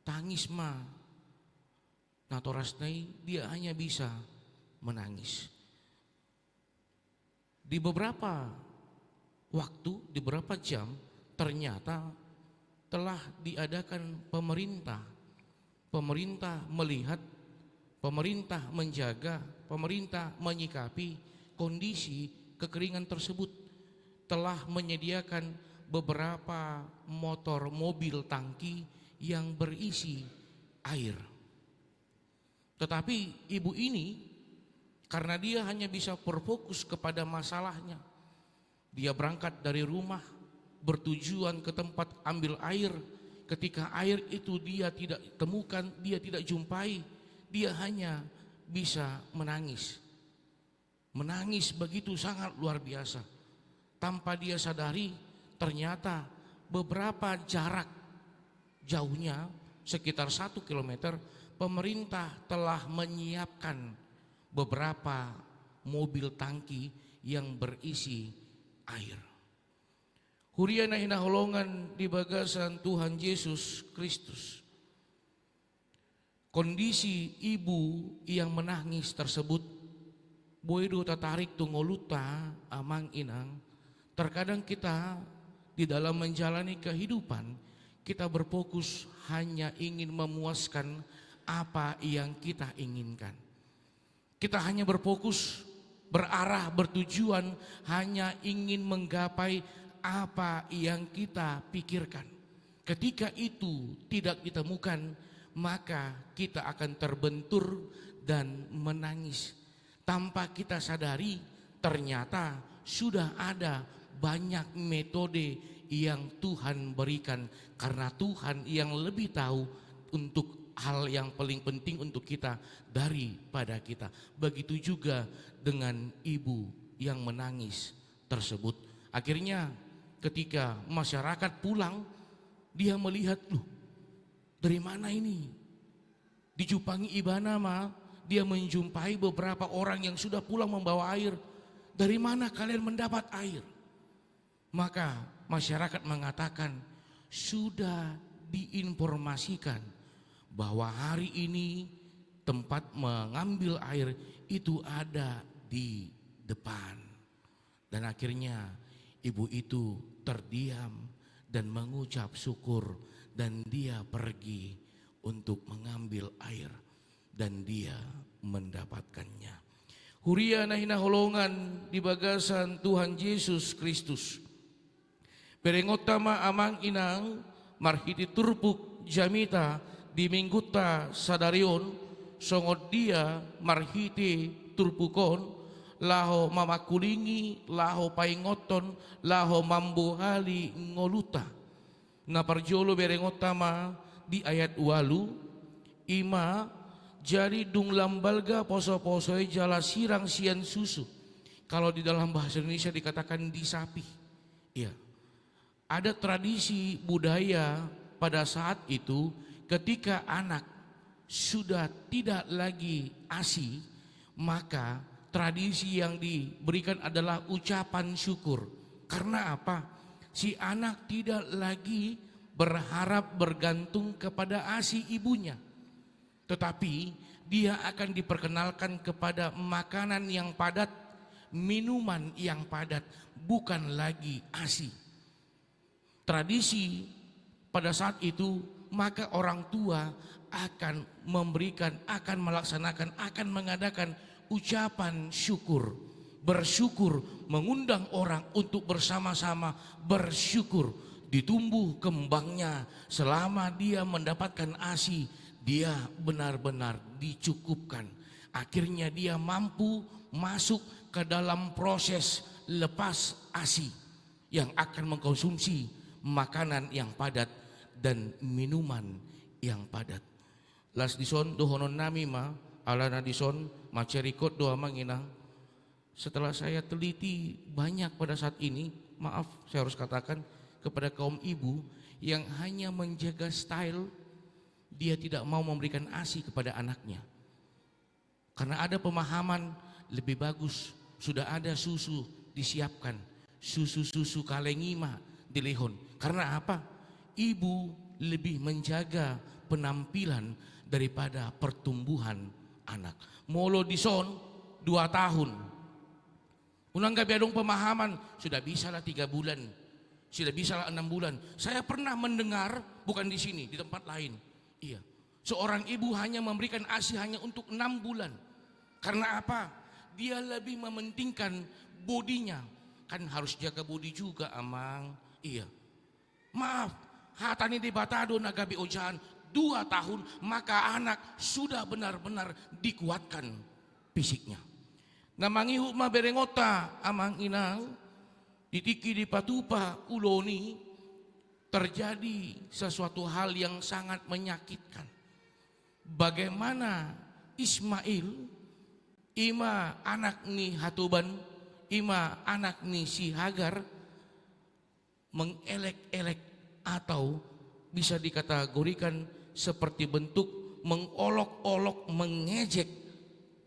tangis ma natorasna i, dia hanya bisa menangis. Di beberapa waktu, di beberapa jam, ternyata telah diadakan pemerintah. Pemerintah melihat, pemerintah menjaga, pemerintah menyikapi kondisi kekeringan tersebut, telah menyediakan beberapa motor mobil tangki yang berisi air. Tetapi ibu ini, karena dia hanya bisa berfokus kepada masalahnya, dia berangkat dari rumah, bertujuan ke tempat ambil air. Ketika air itu dia tidak temukan, dia tidak jumpai, dia hanya bisa menangis. Menangis begitu sangat luar biasa. Tanpa dia sadari, ternyata beberapa jarak jauhnya, sekitar satu kilometer, pemerintah telah menyiapkan beberapa mobil tangki yang berisi air. Huria na hinaholongan di bagasan Tuhan Yesus Kristus, kondisi ibu yang menangis tersebut boi do tatarik tu ngolunta, amang inang. Terkadang kita di dalam menjalani kehidupan, kita berfokus hanya ingin memuaskan apa yang kita inginkan. Kita hanya berfokus, berarah, bertujuan, hanya ingin menggapai apa yang kita pikirkan. Ketika itu tidak ditemukan, maka kita akan terbentur dan menangis. Tanpa kita sadari, ternyata sudah ada banyak metode yang Tuhan berikan, karena Tuhan yang lebih tahu untuk hal yang paling penting untuk kita daripada kita. Begitu juga dengan ibu yang menangis tersebut. Akhirnya, ketika masyarakat pulang, dia melihat, "Loh, dari mana ini?" Dijumpangi ibana ma, dia menjumpai beberapa orang yang sudah pulang membawa air. "Dari mana kalian mendapat air?" Maka masyarakat mengatakan, "Sudah diinformasikan bahwa hari ini tempat mengambil air itu ada di depan." Dan akhirnya Ibu itu terdiam dan mengucap syukur, dan dia pergi untuk mengambil air, dan dia mendapatkannya. Huria na hinaholongan di bagasan Tuhan Jesus Kristus. Berengonta ma amang inang, marhite turpuk jamita di minggunta sadari on, songon dia marhite turpuk on, laho mamangkulingi, laho paingothon, laho mambohali ngolunta. Na parjolo berengonta ma di ayat ualu, i ma, jadi dung lam balga poso-poso i jala sirang sian susu. Kalau di dalam bahasa Indonesia dikatakan disapi. Iya. Ada tradisi budaya pada saat itu, ketika anak sudah tidak lagi asi, maka tradisi yang diberikan adalah ucapan syukur. Karena apa? Si anak tidak lagi berharap bergantung kepada asi ibunya. Tetapi dia akan diperkenalkan kepada makanan yang padat, minuman yang padat, bukan lagi asi. Tradisi pada saat itu, maka orang tua akan memberikan, akan melaksanakan, akan mengadakan ucapan syukur, bersyukur, mengundang orang untuk bersama-sama bersyukur. Ditumbuh kembangnya, selama dia mendapatkan asi, dia benar-benar dicukupkan. Akhirnya dia mampu masuk ke dalam proses lepas asi yang akan mengkonsumsi makanan yang padat dan minuman yang padat. Las dison dohonon nami ma, alana dison macerikot do amang inang. Setelah saya teliti banyak pada saat ini, maaf saya harus katakan, kepada kaum ibu yang hanya menjaga style, dia tidak mau memberikan asi kepada anaknya. Karena ada pemahaman lebih bagus, sudah ada susu disiapkan, susu-susu kaleng i ma dilehon. Karena apa? Ibu lebih menjaga penampilan daripada pertumbuhan anak. Molo dison dua tahun. Unang gabe adong pemahaman, sudah bisa lah tiga bulan, sudah bisa lah enam bulan. Saya pernah mendengar, bukan di sini, di tempat lain. Iya. Seorang ibu hanya memberikan asi hanya untuk enam bulan. Karena apa? Dia lebih mementingkan bodinya. Kan harus jaga bodi juga, amang. Iya. Maaf, hata ni Debata do na gabe ojahan, dua tahun, maka anak sudah benar-benar dikuatkan fisiknya. Na mangihut ma berengonta, amang inang, di tingki dipatupa ulaon i, terjadi sesuatu hal yang sangat menyakitkan. Bagaimana Ismail, i ma anak ni hatoban, i ma anak ni si Hagar, mengelek-elek atau bisa dikategorikan seperti bentuk mengolok-olok, mengejek,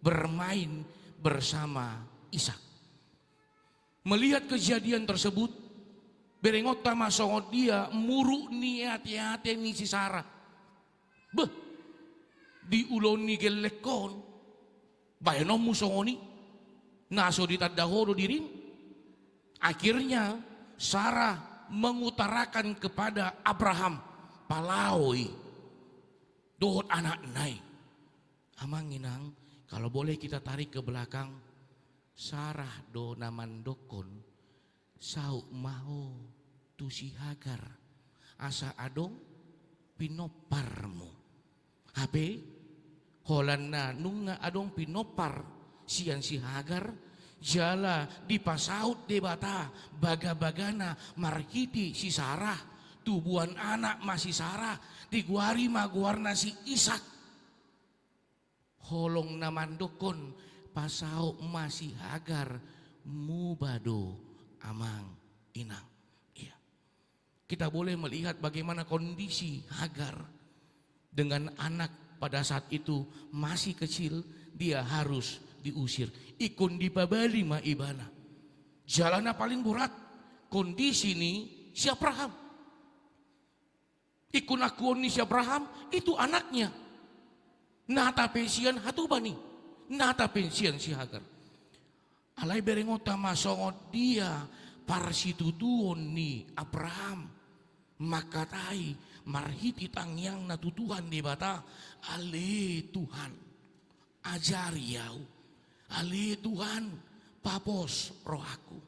bermain bersama Ishak. Melihat kejadian tersebut, berengonta ma songon dia muruk ni ate-ate ni si Sarah. Beh, di ulaon ni gellengkon, baenonmu songon i, na so ditanda ho do dirim. Akhirnya Sarah mengutarakan kepada Abraham, palaoi dohot anakna i. Amang inang, kalau boleh kita tarik ke belakang, Sarah do na mandokkon, saut ma ho tu si Hagar, asa adong pinomparmu. Hape, holan na nunga adong pinompar sian si Hagar, jala dipasaut Debata bagabagana marhite si Sarah, tubuan anak ma si Sarah, digoari ma goarna si Ishak. Holong na mandokkon, pasaut ma si Hagar, muba do amang inang. Iya. Kita boleh melihat bagaimana kondisi Hagar dengan anak pada saat itu masih kecil, dia harus diusir. Ingkon dipabali ma ibana. Jala na paling berat, kondisi ni si Abraham. Ingkon akuon ni si Abraham, itu anaknya. Nata pe sian hatoban i, nata pe sian si Hagar. Alai berengonta ma songon dia parsitutuon ni Abraham mangkatai marhite tangiangna tu Tuhan Debata, "Ale Tuhan, ajari ahu. Ale Tuhan, papos rohangku."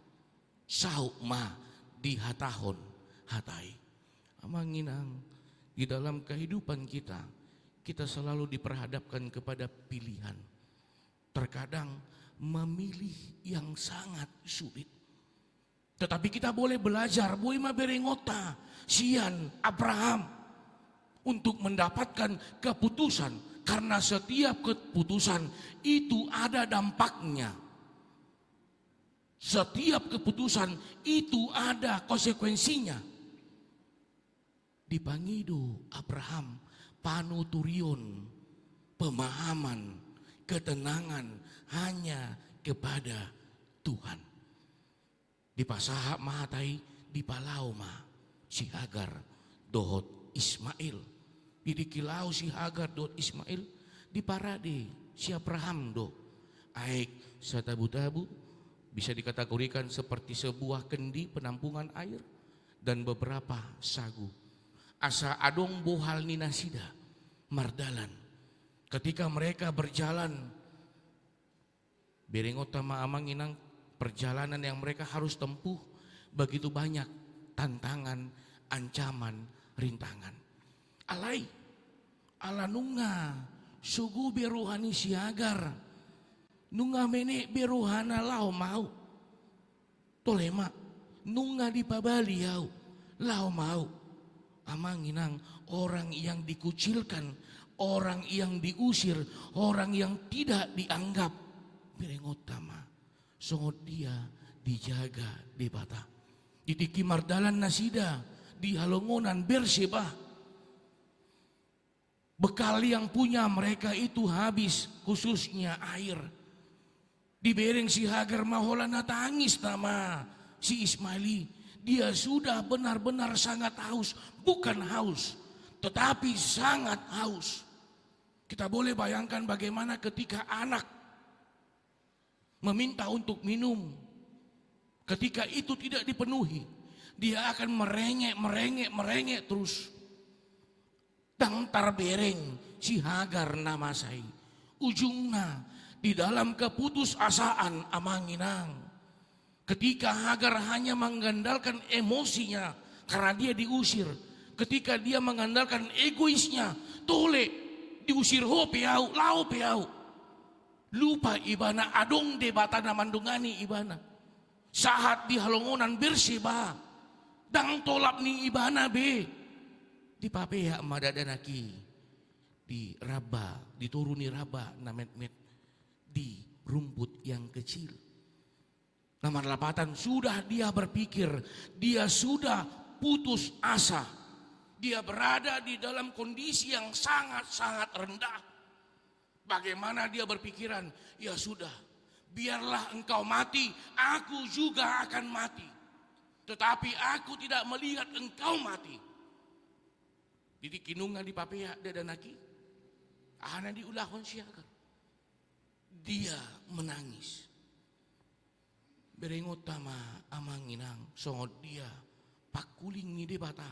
Saut ma dihatahon hata i. Amang inang, di dalam kehidupan kita, kita selalu diperhadapkan kepada pilihan. Terkadang memilih yang sangat sulit. Tetapi kita boleh belajar, boi ma berengonta sian Abraham, untuk mendapatkan keputusan. Karena setiap keputusan itu ada dampaknya. Setiap keputusan itu ada konsekuensinya. Dipangido Abraham panuturion, pemahaman, ketenangan hanya kepada Tuhan. Dipasahat ma hata i, dipalaho ma si Hagar dohot Ismail. Di tingki laho si Hagar dohot Ismail, diparade si Abraham do aek satabu-tabu, bisa dikategorikan seperti sebuah kendi penampungan air, dan beberapa sagu. Asa adong bohal ni nasida mardalan. Ketika mereka berjalan, berengonta ma amang inang, perjalanan yang mereka harus tempuh begitu banyak tantangan, ancaman, rintangan. Alai, ala nunga sogo be roha ni si Hagar, nunga menek be rohana, laho ma ahu. Tole ma, nunga dipabali ahu, laho ma ahu. Amang inang, orang yang dikucilkan, orang yang diusir, orang yang tidak dianggap, berengonta ma, songon dia dijaga Debata. Di tingki mardalan nasida di halongonan Berseba, bekal yang punya mereka itu habis, khususnya air. Dibereng si Hagar ma holan na tangis nama si Ismail i. Dia sudah benar-benar sangat haus, bukan haus, tetapi sangat haus. Kita boleh bayangkan bagaimana ketika anak meminta untuk minum, ketika itu tidak dipenuhi, dia akan merengek, merengek, merengek terus. Ndang tarbereng si Hagar na masa i. Ujungna di dalam keputusasaan, amang inang. Ketika Hagar hanya mengandalkan emosinya karena dia diusir, ketika dia mengandalkan egoisnya, tole, diusir ho pe ahu, laho pe ahu. Lupa ibana adong Debata na mandongani ibana. Sahat di halongonan Berseba, ndang tolap ni ibana be. Dipapeak ma dakdanak i di ramba, di toru ni ramba na metmet, di rumput yang kecil. Na marlapatan, sudah dia berpikir, dia sudah putus asa. Dia berada di dalam kondisi yang sangat-sangat rendah. Bagaimana dia berpikiran? Ya sudah, biarlah engkau mati, aku juga akan mati. Tetapi aku tidak melihat engkau mati. Di tingki nunga dipapeak dakdanak i, aha na diulahon si Hagar? Dia menangis. Berengonta ma, amang inang, songon dia pangkuling ni Debata,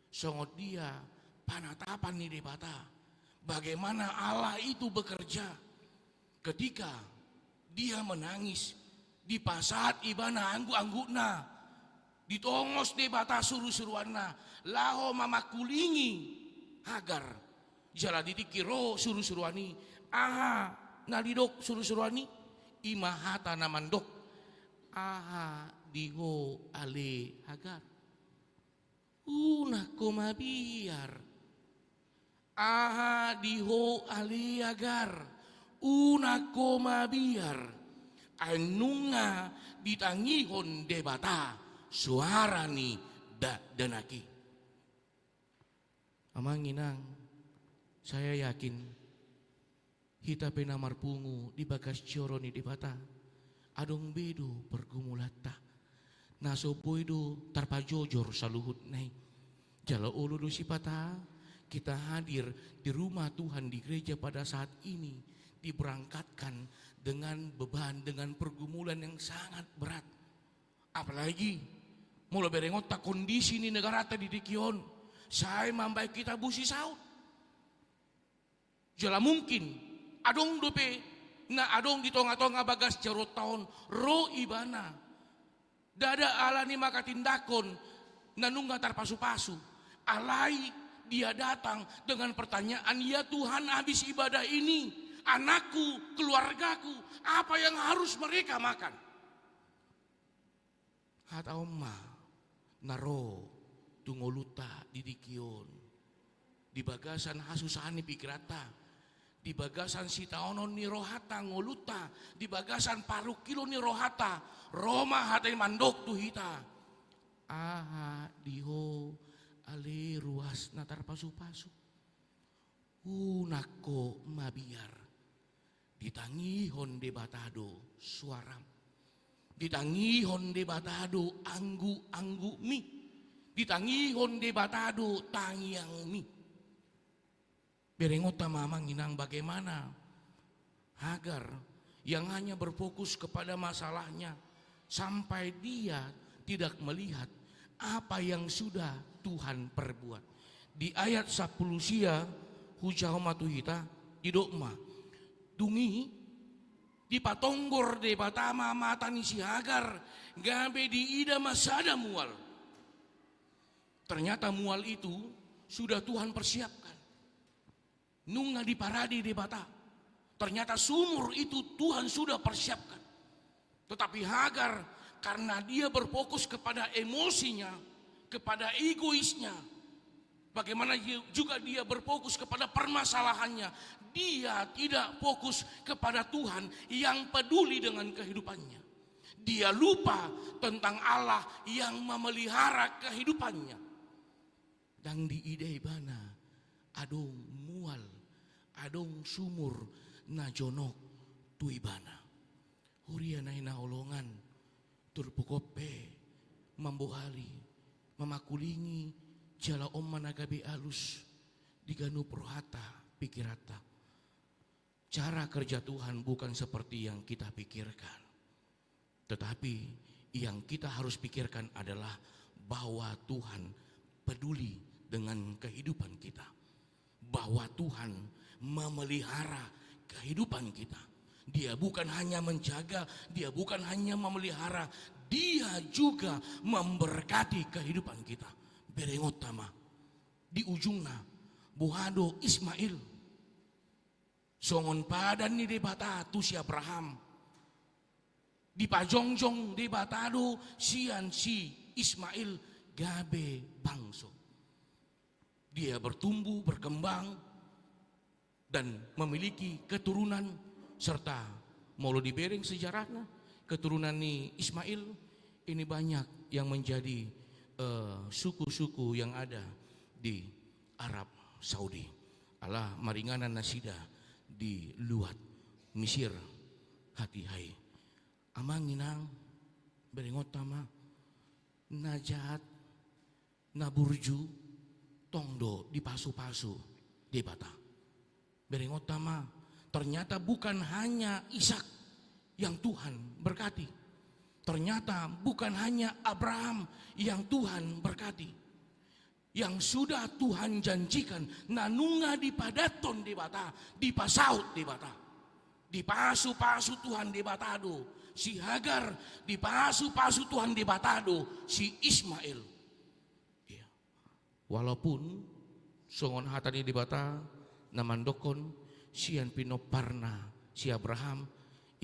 songon dia panatapan ni Debata, bagaimana Allah itu bekerja. Ketika dia menangis, dipasahat ibana angguk-anggukna, ditongos Debata surusuruanna, laho ma mangkulingi Hagar. Jala di tingki ro surusuruan i, aha na didok surusuruan i? I ma hata na mandok, "Aha di ho ale Hagar? Unang ho mabiar. Aha di ho ale Hagar? Unang ho mabiar. Ai nunga ditangihon Debata soara ni dakdanak i." Amang inang, saya yakin, hita pe na marpungu di bagas joro ni Debata, adong be do pergumulanta. Na so boi do tarpajojor saluhutna i. Jala olo do sipata kita hadir di rumah Tuhan, di gereja pada saat ini, diberangkatkan dengan beban, dengan pergumulan yang sangat berat. Apalagi molo berengonta kondisi ni negaranta di tingki on, sai mambahen hita busi saut. Jala mungkin adong dope na adong di tonga-tonga bagas jaronta on, ro ibana. Ndada ala ni manghatindanghon na nunga tarpasu-pasu. Alai dia datang dengan pertanyaan, "Ya Tuhan, habis ibadah ini, anakku, keluargaku, apa yang harus mereka makan?" Hata on ma na ro tu ngolunta di tingki on. Di bagasan hasusahan ni pikiranta, di bagasan sitaonon ni rohanta ngolunta, di bagasan parungkilon ni rohanta, ro ma hata i mandok tu hita. Aha di ho ale ruas na tarpasu-pasu? Unang ho mabiar. Ditangihon Debata do suaram. Ditangihon Debata do anggu-anggumi. Ditangihon Debata do tangiangmi. Berengonta ma amang inang bagaimana Hagar yang hanya berfokus kepada masalahnya sampai dia tidak melihat apa yang sudah Tuhan perbuat. Di ayat sampulu sia, hujahon ma tu hita, didok ma, dung i dipatonggor Debata ma mata ni si Hagar, gabe diida ma sada mual. Ternyata mual itu sudah Tuhan persiapkan. Nunga diparade Debata. Ternyata sumur itu Tuhan sudah persiapkan. Tetapi Hagar, karena dia berfokus kepada emosinya, kepada egoisnya, bagaimana ju-, juga dia berfokus kepada permasalahannya, dia tidak fokus kepada Tuhan yang peduli dengan kehidupannya. Dia lupa tentang Allah yang memelihara kehidupannya. Ndang diida ibana adong mual, adong sumur na jonok tu ibana. Huria na hinaholongan, turpuk on pe mambohali, mamangkulingi jala on ma na gabe alus di ganup rohanta, pikiranta. Cara kerja Tuhan bukan seperti yang kita pikirkan. Tetapi yang kita harus pikirkan adalah bahwa Tuhan peduli dengan kehidupan kita. Bahwa Tuhan memelihara kehidupan kita. Dia bukan hanya menjaga, dia bukan hanya memelihara, dia juga memberkati kehidupan kita. Berengonta ma. Di ujungna, boha do Ismail? Songon padan ni Debata tu si Abraham. Dipajongjong Debata do sian si Ismail gabe bangso. Dia bertumbuh, berkembang, dan memiliki keturunan, serta molo dibereng sejarahna, keturunan ni Ismail ini banyak yang menjadi, eh, suku-suku yang ada di Arab Saudi. Ala maringanan nasida di luat Misir hatiha i. Amang inang, berengonta ma, na jat, na burju, tong do dipasu-pasu Debata. Berengonta ma, ternyata bukan hanya Ishak yang Tuhan berkati. Ternyata bukan hanya Abraham yang Tuhan berkati. Yang sudah Tuhan janjikan, na nunga dipadathon Debata, dipasaut Debata. Dipasu-pasu Tuhan Debata do si Hagar, dipasu-pasu Tuhan Debata do si Ismail. Iya. Walaupun songon hata ni Debata na mandokkon sian pinomparna si Abraham,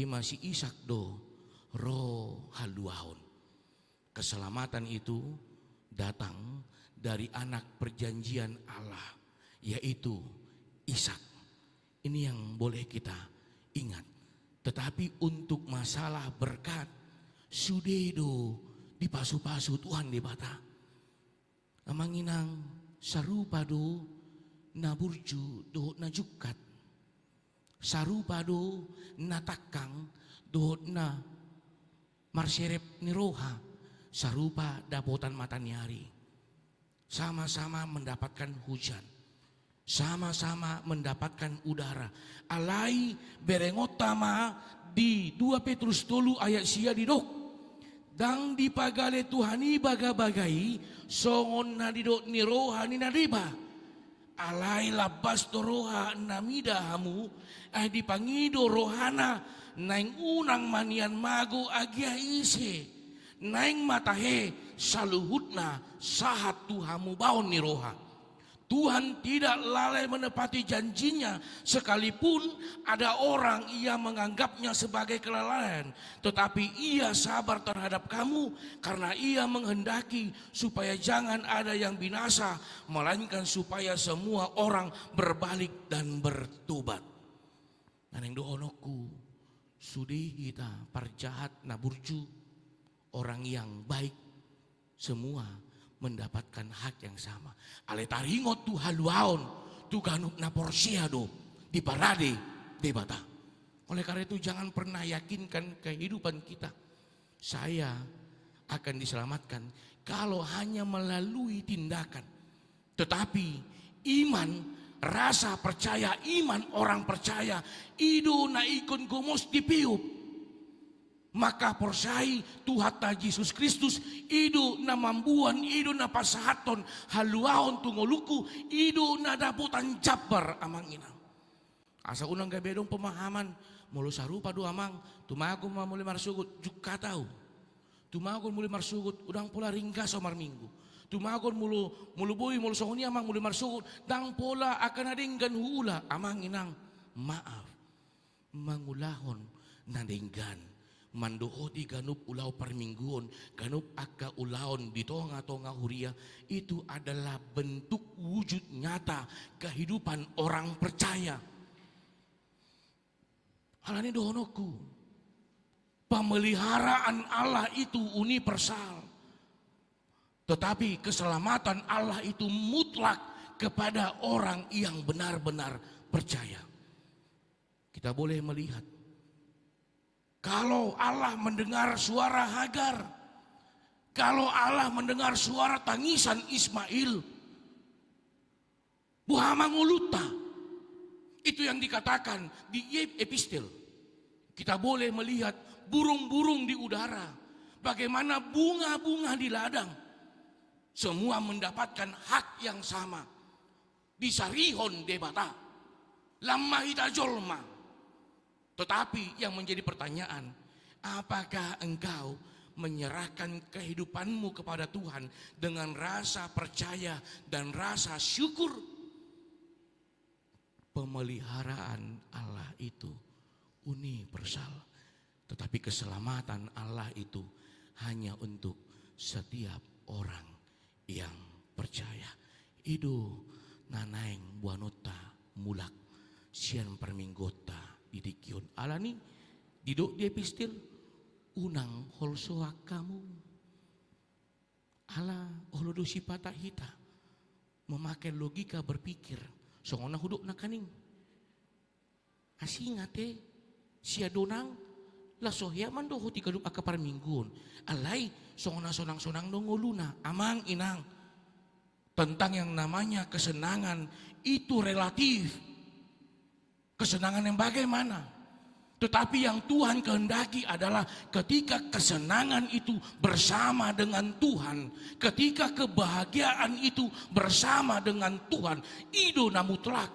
i ma si Ishak do ro haluaon. Keselamatan itu datang dari anak perjanjian Allah, yaitu Ishak. Ini yang boleh kita ingat. Tetapi untuk masalah berkat, sude do dipasu-pasu Tuhan Debata. Amang inang, sarupa do na burju dohot na jungkat. Sarupa do na tangkang dohot na marserep ni roha, sarupa dapotan mataniari. Sama-sama mendapatkan hujan, sama-sama mendapatkan udara. Alai berengonta ma di dua Petrus tolu ayat sia didok, Ndang dipagale Tuhan i bagabaga i songon na nidok ni roha ni na deba. Alai lambas do roha na mida hamu, ai dipangido rohana, naeng unang ma nian mago agia ise, naeng ma tahe saluhutna sahat tu hamubaon ni roha. Tuhan tidak lalai menepati janjinya, sekalipun ada orang yang menganggapnya sebagai kelalaian, tetapi Ia sabar terhadap kamu, karena Ia menghendaki supaya jangan ada yang binasa, melainkan supaya semua orang berbalik dan bertobat. Na naeng dohononku, sude hita parjahat na burju, orang yang baik, semua mendapatkan hak yang sama. Alai taringot tu haluaon, tu ganup na porsea do diparade Debata. Oleh karena itu, jangan pernah yakinkan kehidupan kita, saya akan diselamatkan, kalau hanya melalui tindakan. Tetapi iman, rasa percaya, iman orang percaya, i do na ingkon gomos dipiup. Maka porsea i Tuhanta Jesus Kristus, i do na mamboan, i do na pasahathon haluaon tu ngolungku, i do na dapotan jambar, amang inang. Asa unang gabe adong pemahaman, molo sarupa do amang, tumagon ma molo marsogot, jungkat au. Tumagon molo marsogot, ndang pola ringgas au marminggu. Tumagon molo, molo boi, molo songon i amang, molo marsogot, ndang pola angka na denggan huula, amang inang. Maaf. Mangulahon na denggan, mandohoti ganup ulaon parmingguon, ganup angka ulaon di tonga-tonga huria, itu adalah bentuk wujud nyata kehidupan orang percaya. Alani dohononku, pemeliharaan Allah itu universal. Tetapi keselamatan Allah itu mutlak kepada orang yang benar-benar percaya. Kita boleh melihat, kalau Allah mendengar suara Hagar, kalau Allah mendengar suara tangisan Ismail, boha ma ngolunta? Itu yang dikatakan di ep-, epistel. Kita boleh melihat burung-burung di udara, bagaimana bunga-bunga di ladang. Semua mendapatkan hak yang sama. Disarihon Debata. Lam ma hita jolma. Tetapi yang menjadi pertanyaan, apakah engkau menyerahkan kehidupanmu kepada Tuhan dengan rasa percaya dan rasa syukur? Pemeliharaan Allah itu universal, tetapi keselamatan Allah itu hanya untuk setiap orang yang percaya. I do na naeng boanonta mulak sian parmingguonta di tingki on. Alani didok di epistel, unang holsoan hamu. Ala olo do sipata hita memakai logika berpikir songon na hudok nangkaning. Asing ate, sia donang, laos so hea mandohoti ganup angka parmingguon. Alai songon na sonang-sonang do ngoluna, amang inang. Tentang yang namanya kesenangan itu relatif. Kesenangan yang bagaimana? Tetapi yang Tuhan kehendaki adalah ketika kesenangan itu bersama dengan Tuhan, ketika kebahagiaan itu bersama dengan Tuhan, i do na mutlak.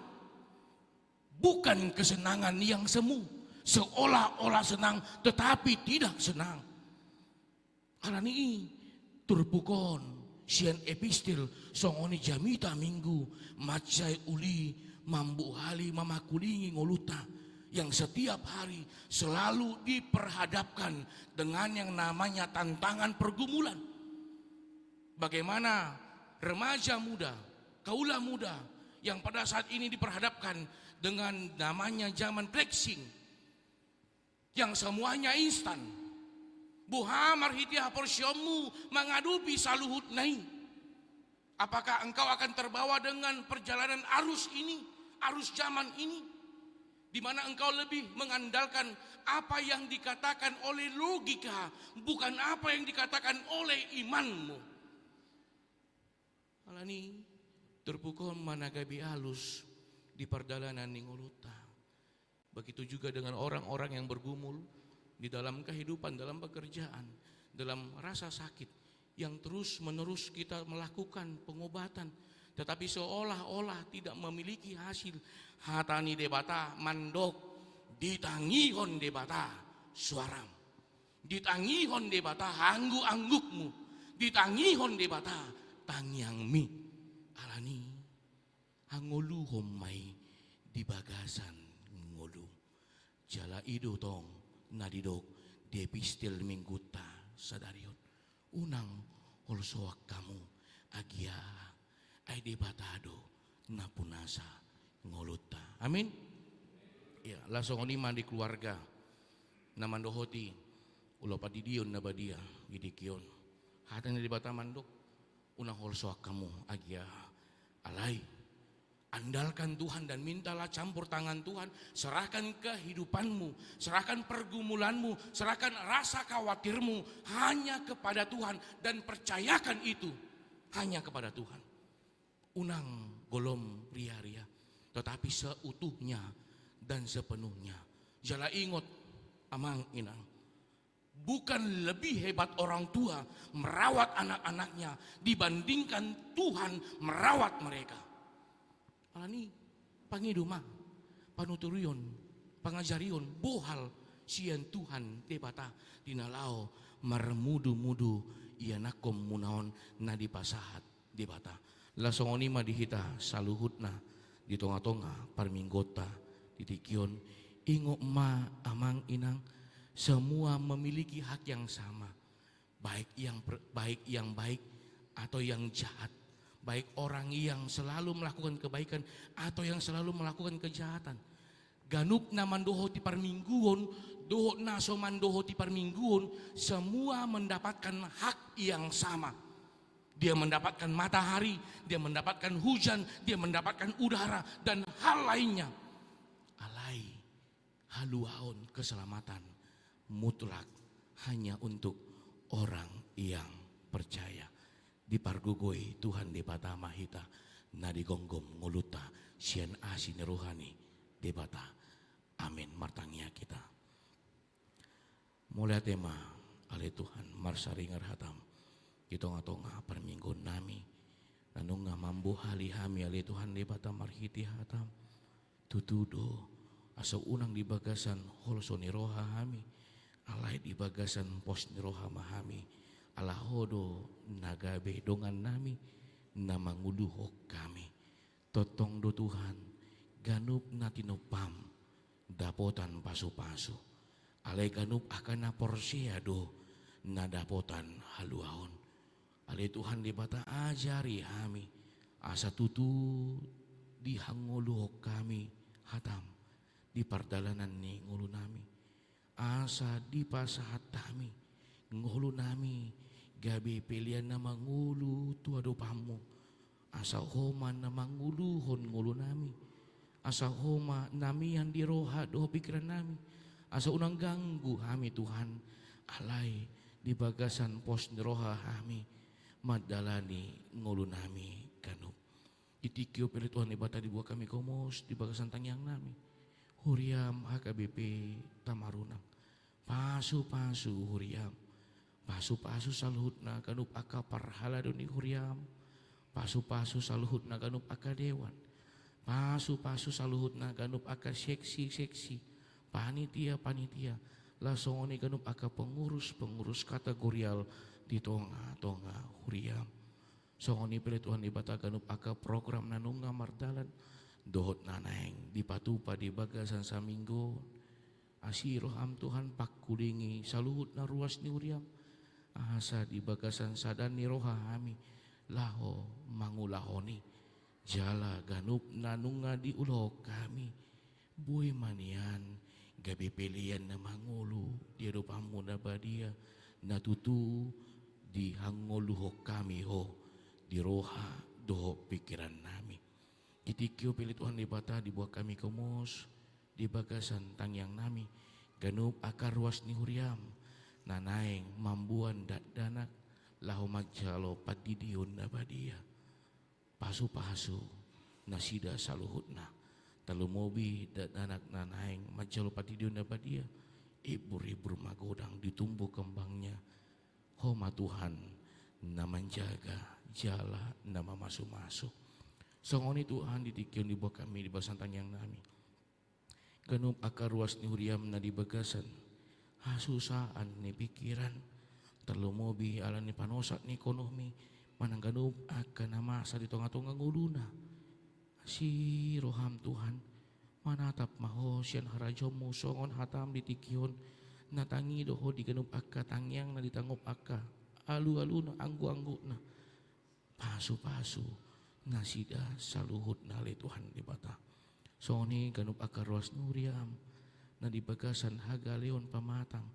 Bukan kesenangan yang semu, seolah-olah senang tetapi tidak senang. Alani i, turpuk on sian epistel songon i jamita Minggu, mansai uli mambuhali mamakulingi ngolunta yang setiap hari selalu diperhadapkan dengan yang namanya tantangan pergumulan. Bagaimana remaja muda, kaula muda yang pada saat ini diperhadapkan dengan namanya zaman flexing, yang semuanya instan. Boha marhite haporseaonmu mangadopi saluhutna i? Apakah engkau akan terbawa dengan perjalanan arus ini, arus zaman ini, di mana engkau lebih mengandalkan apa yang dikatakan oleh logika, bukan apa yang dikatakan oleh imanmu? Alani, turpuk on ma na gabe alus di pardalanan ni ngolunta. Begitu juga dengan orang-orang yang bergumul di dalam kehidupan, dalam pekerjaan, dalam rasa sakit, yang terus-menerus kita melakukan pengobatan, tetapi seolah-olah tidak memiliki hasil. Hata ni Debata mandok, ditangihon Debata suaram. Ditangihon Debata angguk-anggukmu. Ditangihon Debata tangiangmi. Alani hangoluhon ma i di bagasan ngolu. Jala i do tong na didok di epistel Minggunta sadari on. Unang holsoan hamu agia, ai Debata do na punasa ngolunta. Amin. Ya, laos songon i ma di keluarga na mandohoti ulaon pandidion na badia di tingki on. Hata ni Debata mandok, unang holsoan hamu agia, alai andalkan Tuhan dan mintalah campur tangan Tuhan. Serahkan kehidupanmu, serahkan pergumulanmu, serahkan rasa khawatirmu hanya kepada Tuhan dan percayakan itu hanya kepada Tuhan. Unang golom ria-ria, tetapi seutuhnya dan sepenuhnya. Jala ingot, amang inang, bukan lebih hebat orang tua merawat anak-anaknya dibandingkan Tuhan merawat mereka. Alani, pangido ma panuturion, pangajarion, bohal sian Tuhan Debata di na laho marmudu-mudu ianakhonmuna on na dipasahat Debata. Laos songon i ma di hita saluhutna di tonga-tonga parmingguonta di tingki on. Ingot ma, amang inang, semua memiliki hak yang sama. Baik yang per-, baik yang baik atau yang jahat. Baik orang yang selalu melakukan kebaikan atau yang selalu melakukan kejahatan. Ganup na mandohoti parmingguon dohot na so mandohoti parmingguon, semua mendapatkan hak yang sama. Dia mendapatkan matahari, dia mendapatkan hujan, dia mendapatkan udara, dan hal lainnya. Alai haluaon, keselamatan mutlak hanya untuk orang yang percaya. Dipargogoi Tuhan Debata ma hita na digomgom ngolunta sian asi ni roha ni Debata. Amin. Martangiang hita. Mauliate ma ale Tuhan, marsaringar hatam di tonga-tonga parmingguonnami, na nunga mambohali hami ale Tuhan Debata marhite hatam. Tutu do, asa unang di bagasan holso ni roha hami, alai di bagasan pos ni roha ma hami, ala Ho do na gabe dongannami, na manguluhon hami. Tongtong do Tuhan, ganup na tinompam dapotan pasu-pasu. Alai ganup angka na porsea do na dapotan haluaon. Ale Tuhan Debata, ajari hami, asa tutu dihangoluhon hami hatam di pardalanan ni ngolunami. Asa dipasahat hami ngolunami gabe pelean na mangolu tu adopanmu. Asa Ho ma na manguluhon ngolunami. Asa Ho ma na mian di roha dohot pingkirannami. Asa unang ganggu hami Tuhan. Alai di bagasan pos ni roha hami mandalani ngolunami ganup. Di tingki on pe ale Tuhan Debata, dibuat hami gomos di bagasan tangiangnami. Huriam H K B P Tamarunang. Pasu-pasu huriam. Pasu-pasu saluhutna ganup angka parhalado ni huriam. Pasu-pasu saluhutna ganup angka dewan. Pasu-pasu saluhutna ganup angka seksi-seksi, panitia-panitia, laos songon i ganup angka pengurus-pengurus kategorial di tonga-tonga huriam. Songon i pe ale Tuhan Debata ganup angka program na nunga mardalan dohot na naeng dipatupa di bagasan saminggu on. Asi roham Tuhan, pangkulingi saluhutna ruas ni huriam, asa di bagasan sada ni roha hami laho mangulahon i. Jala ganup na nunga diulahon hami, boi ma nian gabe pelean na mangolu di adopanmu na badia, na tutu dihangoluhon hami Ho di roha dohot pingkirannami. Di tingki on pe ale Tuhan Debata, dibuat hami gomos di bagasan tangiangnami ganup angka ruas ni huriam na naeng mamboan dakdanak laho manjalo pandidion na badia. Pasu-pasu nasida saluhutna, tarlumobi dakdanak na naeng manjalo pandidion na badia. Ibur-ibur magodang, ditumbuh kembangnya Ho ma Tuhan na manjaga jala na mamasumasu. Songon i Tuhan, di tingki on diboan hami di bagasan tangiang nami ganup angka ruas ni huriam na di bagasan hasusaan ni pingkiran, tarlumobi ala ni panosak ni ekonomi, manang ganup angka na masa di tongatonga ngoluna. Asi roham Tuhan, manatap ma ho sian harajaonmu songon hatam di tingki on, na tangi do ho di ganup angka tangiang na ditangkup angka alualuna, angguangguna. Pasupasu nasida saluhutna ale Tuhan Debata. Songon i ganup angka ruas ni huriam na di bagasan hagaleon pamatang.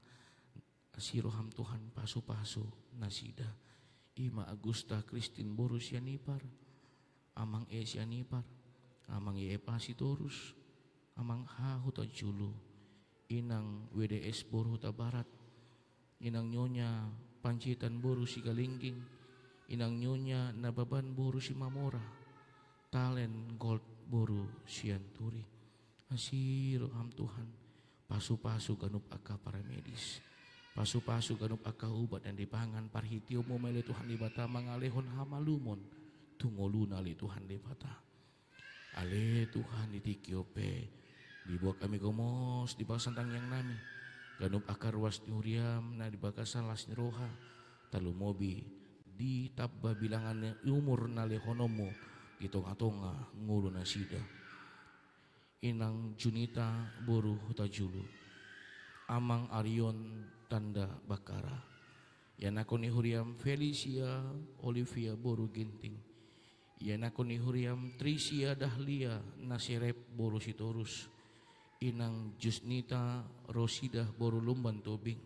Asi roham Tuhan, pasupasu nasida. I ma Agusta Kristin boru Sianipar, Amang E Sianipar, Amang Epa Sitorus, Amang H Hutajulu, Inang W D S boru Hutabarat, Inang Nyonya Panjaitan boru Sigalingging, Inang Nyonya Nababan boru Simamora, Talen Gold boru Sianturi. Asi roham Tuhan, pasupasu ganup angka paramedis, pasupasu ganup angka ubat na dipangan, parhiteonmu ma ale Tuhan Debata mangalehon hamalumon tu ngoluna ale Tuhan Debata. Ale Tuhan, di tingki on pe diboan hami gomos di bagasan tangiang nami ganup angka ruas ni huriam na di bagasan las ni roha, tarlumobi ditamba bilangan ni umur na lehononmu di tongatonga ngolu nasida. Inang Junita boru Hutajulu, Amang Arion Tanda Bakara, ianakkon ni huriam Felicia Olivia boru Ginting, ianakkon ni huriam Trisia Dahlia Nasirep boru Sitorus, Inang Jusnita Rosidah boru Lumban Tobing,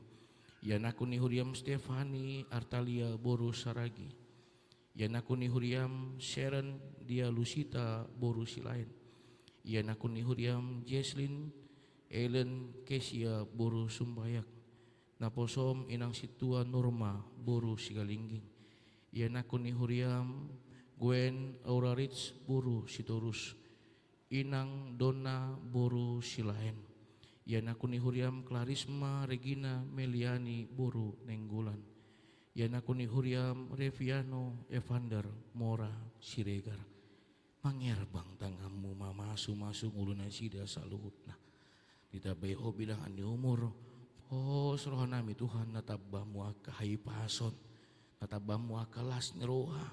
ianakkon ni huriam Stefani Artalia boru Saragi, ianakkon ni huriam Sharon Dialusita boru Silaen, ianakkon ni huriam Jesslyn Ellen Kesia boru Sumbayak, naposom Inang Sintua Norma boru Sigalingging, ianakkon ni huriam Gwen Aurarits boru Sitorus, Inang Donna boru Silaen, ianakkon ni huriam Klarisma Regina Meliani boru Nainggolan, ianakkon ni huriam Reviano Evander Mora Siregar. Mangerbang tanganmu mamasumasu ngolu nasida saluhutna. Ditambai ho bilangan ni umur, pos rohanami Tuhan na tambamu angka hahipason, na tambamu angka las ni roha,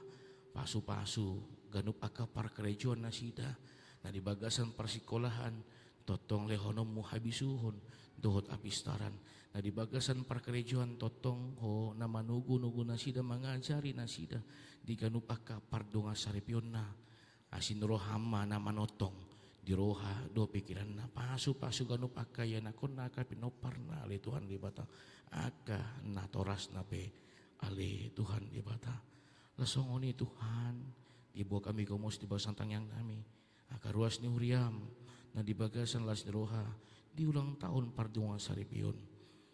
pasupasu ganup angka parkarejoan nasida, na di bagasan parsikolahan, tongtong lehononmu habisuhon dohot hapistaran, na di bagasan parkarejoan tongtong ho na manugunugu nasida, mangajari nasida di ganup angka pardongan saripeonna. Asi ni roham ma na manongtong di roha dohot pingkiranna, pasupasu ganup angka ianakkonna, angka pinomparna ale Tuhan Debata, angka natorasna pe ale Tuhan Debata. Laos songon i Tuhan, diboan hami gomos di bagasan tangiang nami angka ruas ni huriam na di bagasan las ni roha di ulang tahun pardongan saripeon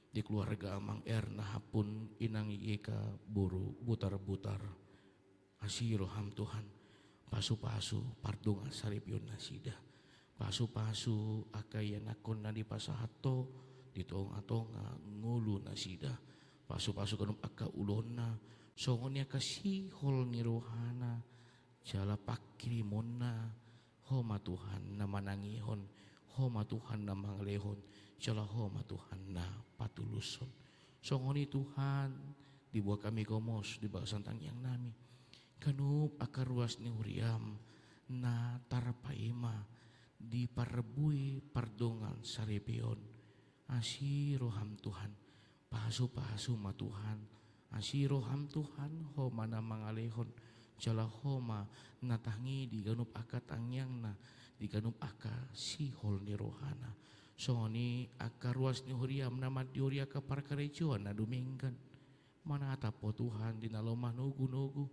di keluarga Amang Erna Hapun, Inang Yeka boru Butarbutar. Asi roham Tuhan, pasupasu pardongan saripeon nasida. Pasupasu angka ianakkon na dipasahat ho di tongatonga ngolu nasida. Pasupasu ganup angka ulaonna, songon i angka sihol ni rohana, jala pangkirimonna. Ho ma Tuhan na manangihon, ho ma Tuhan na mangalehon, jala ho ma Tuhan na patulushon. Songon i Tuhan, diboan hami gomos di bagasan tangiang nami ganup angka ruas ni huriam na tarpaima di parbue pardongan saripeon. Asi roham Tuhan, pasupasu ma Tuhan. Asi roham Tuhan, ho ma na mangalehon, jala ho ma na tangi di ganup angka tangiangna, di ganup angka sihol ni rohana. Songon i angka ruas ni huriam na mandiori angka parkarejoan na dumenggan, manatap ho Tuhan di na laho manugunugu,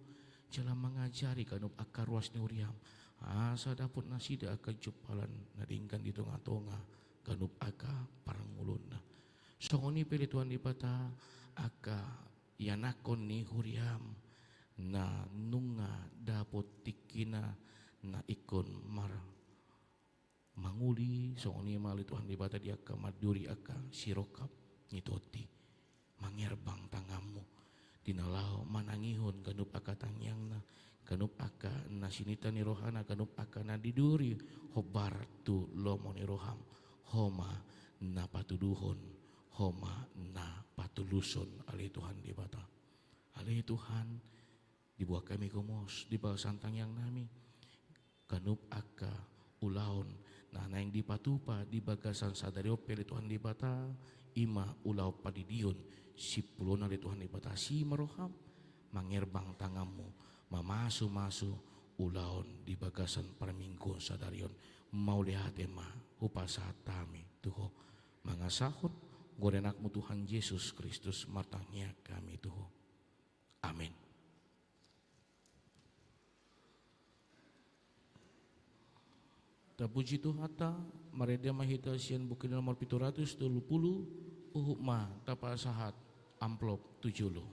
jala mangajari ganup angka ruas ni huriam, asa dapot nasida angka jumpalan na denggan di tongatonga ganup angka parngoluonna. Songon i pe ale Tuhan Debata, angka ianakkon ni huriam na nunga dapot tingkina na ingkon mar mangoli, songon i ma ale Tuhan Debata di angka mandiori angka sirongkap ni tondi. Mangerbang tanganmu di na laho manangihon ganup angka tangiangna, ganup angka na sininta ni rohana, ganup angka na diduri hombar tu lomo ni roham. Ho ma na patuduhon, ho ma na patuluson, ale Tuhan Debata. Ale Tuhan, diboan hami gomos di bagasan tangiangnami ganup angka ulaon na naeng dipatupa di bagasan sadari on pe, ale Tuhan Debata, i ma ulaon pandidion simpulona, ale Tuhan Debata. Asi ma roham, mangerbang tanganmu, mamasumasu ulaon di bagasan parmingguon sadari on. Mauliate ma hupasahat hami tu ho. Mangasahon goar ni Anakmu Tuhan Jesus Kristus martangiang hami tu ho. Amen. Tapuji Tuhanta, marende ma hita sian buku nomor pitu ratus tolu pulu, huhut ma tapasahat amplop tu jolo.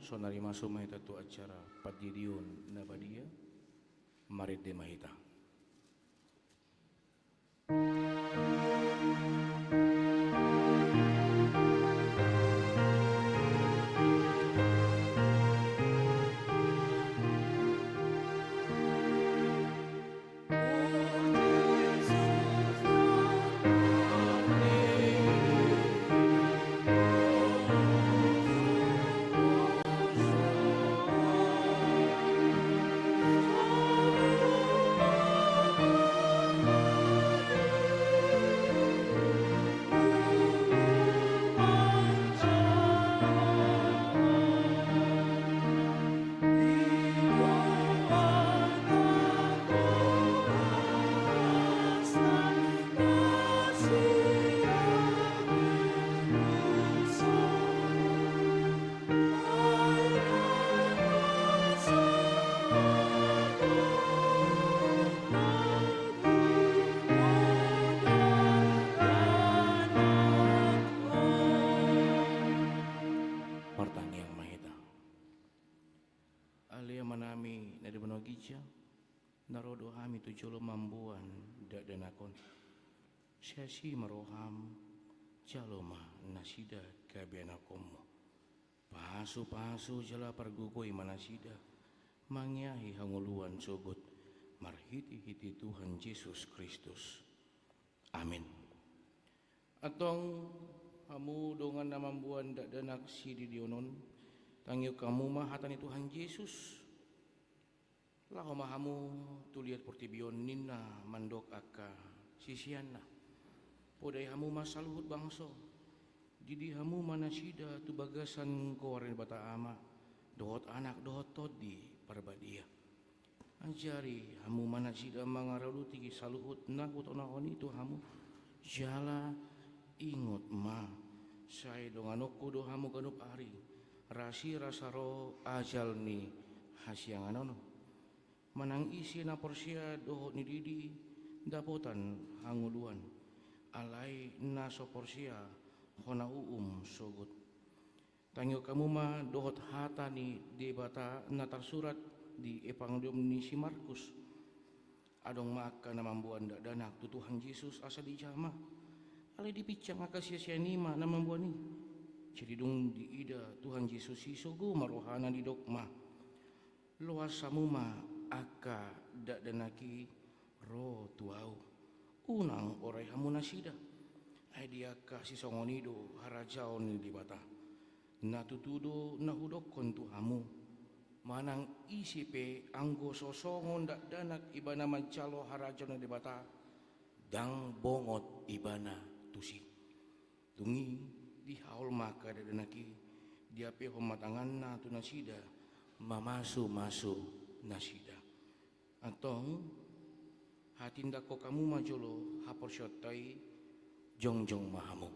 Saonari masuk ma hita tu acara pandidion na badia. Marende ma hita. Martangiang ma hita. Ale Amanami na di banua ginjang, na ro do hami tu jolo mamboan dakdanak on. Siasi ma roham, jalo ma nasida gabe anakhonmu. Pasupasu jala pargogoi ma nasida mangeahi hangoluan sogot, marhitehite Tuhan Jesus Kristus. Amin. Antong, hamu dongan na mamboan dakdanak sididion on, tangihon hamu ma hata ni Tuhan Jesus. Laho ma hamu tu liat portibi on, ninna mandok angka siseanna. Podai hamu ma saluhut bangso. Didi hamu ma nasida tu bagasan goar ni Debata Ama, dohot Anak, dohot Tondi Parbadia. Ajari hamu ma nasida mangaradoti saluhut na hutonahon i tu hamu, jala ingot ma, sai donganonku do hamu ganup ari, rasirasa ro ajal ni hasiangan on. Manang ise na porsea dohot nididi, dapotan hangoluan. Alai na so porsea, hona uhum sogot. Tangihon hamu ma dohot hata ni Debata na tarsurat di Evangelium ni si Markus. Adong ma angka na mamboan dakdanak tu Tuhan Jesus asa dijama. Alai dipinsang angka sisean i ma na mamboan i. Jadi dung diida Tuhan Jesus i, sogo ma rohana, didok ma: Loas hamu ma angka dakdanak i ro tu ahu. Unang orai hamu nasida. Ai di angka sisongon i do harajaon ni Debata. Na tutu do na hudokkon tu hamu, manang ise pe anggo so songon dakdanak ibana manjalo harajaon ni Debata, ndang bongot ibana tusi. Dung i dihaol ma angka dakdanak i, diapehon ma tanganna tu nasida, mamasumasu nasida. Antong, hatindanghon hamu ma jolo haporseaonta i, jongjong ma hamu.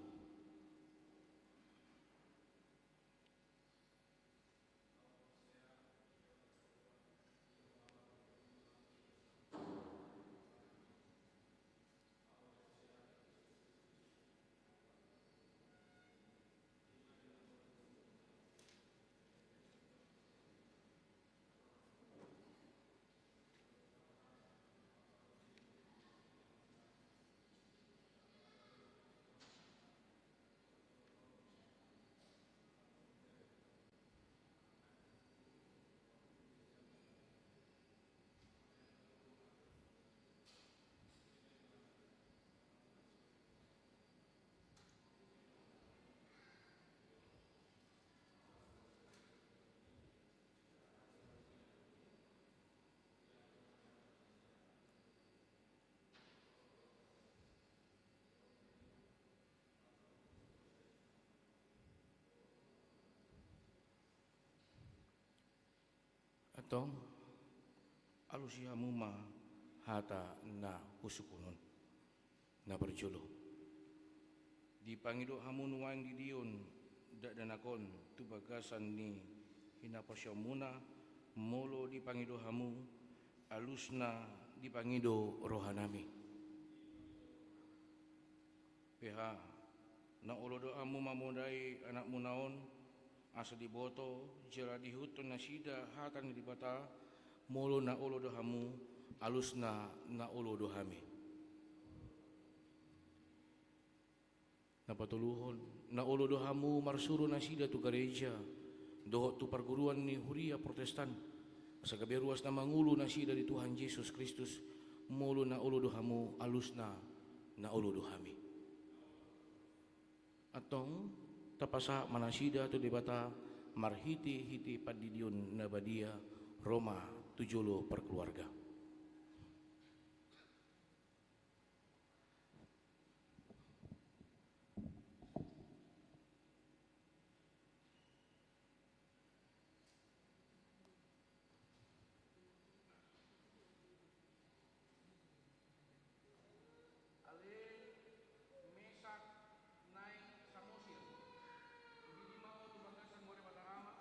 Antong, alusi hamu ma hata na husungkun on. Na parjolo, dipangido hamu nuaeng didion dakdanak on tu bagasan ni hinaporseaonmuna, molo dipangido hamu, alusna dipangido rohanami. Beha, na olo do hamu mamodai anakmuna on, Asa diboto jala diihuthon nasida hata ni Debata, molo na olo do hamu, alusna na olo do hami. Na patoluhon, na olo do hamu marsuru nasida tu gareja dohot tu parguruan ni huria Protestan, asa gabe ruas na mangolu nasida di Tuhan Jesus Kristus, molo na olo do hamu, alusna na olo do hami. Antong, tapasahat ma nasida tu Debata marhitehite pandidion na badia, ro ma tu jolo parkeluarga. Ale Mesak Naing Samosir, hudidi ma ho tu bagasan Debata Ama,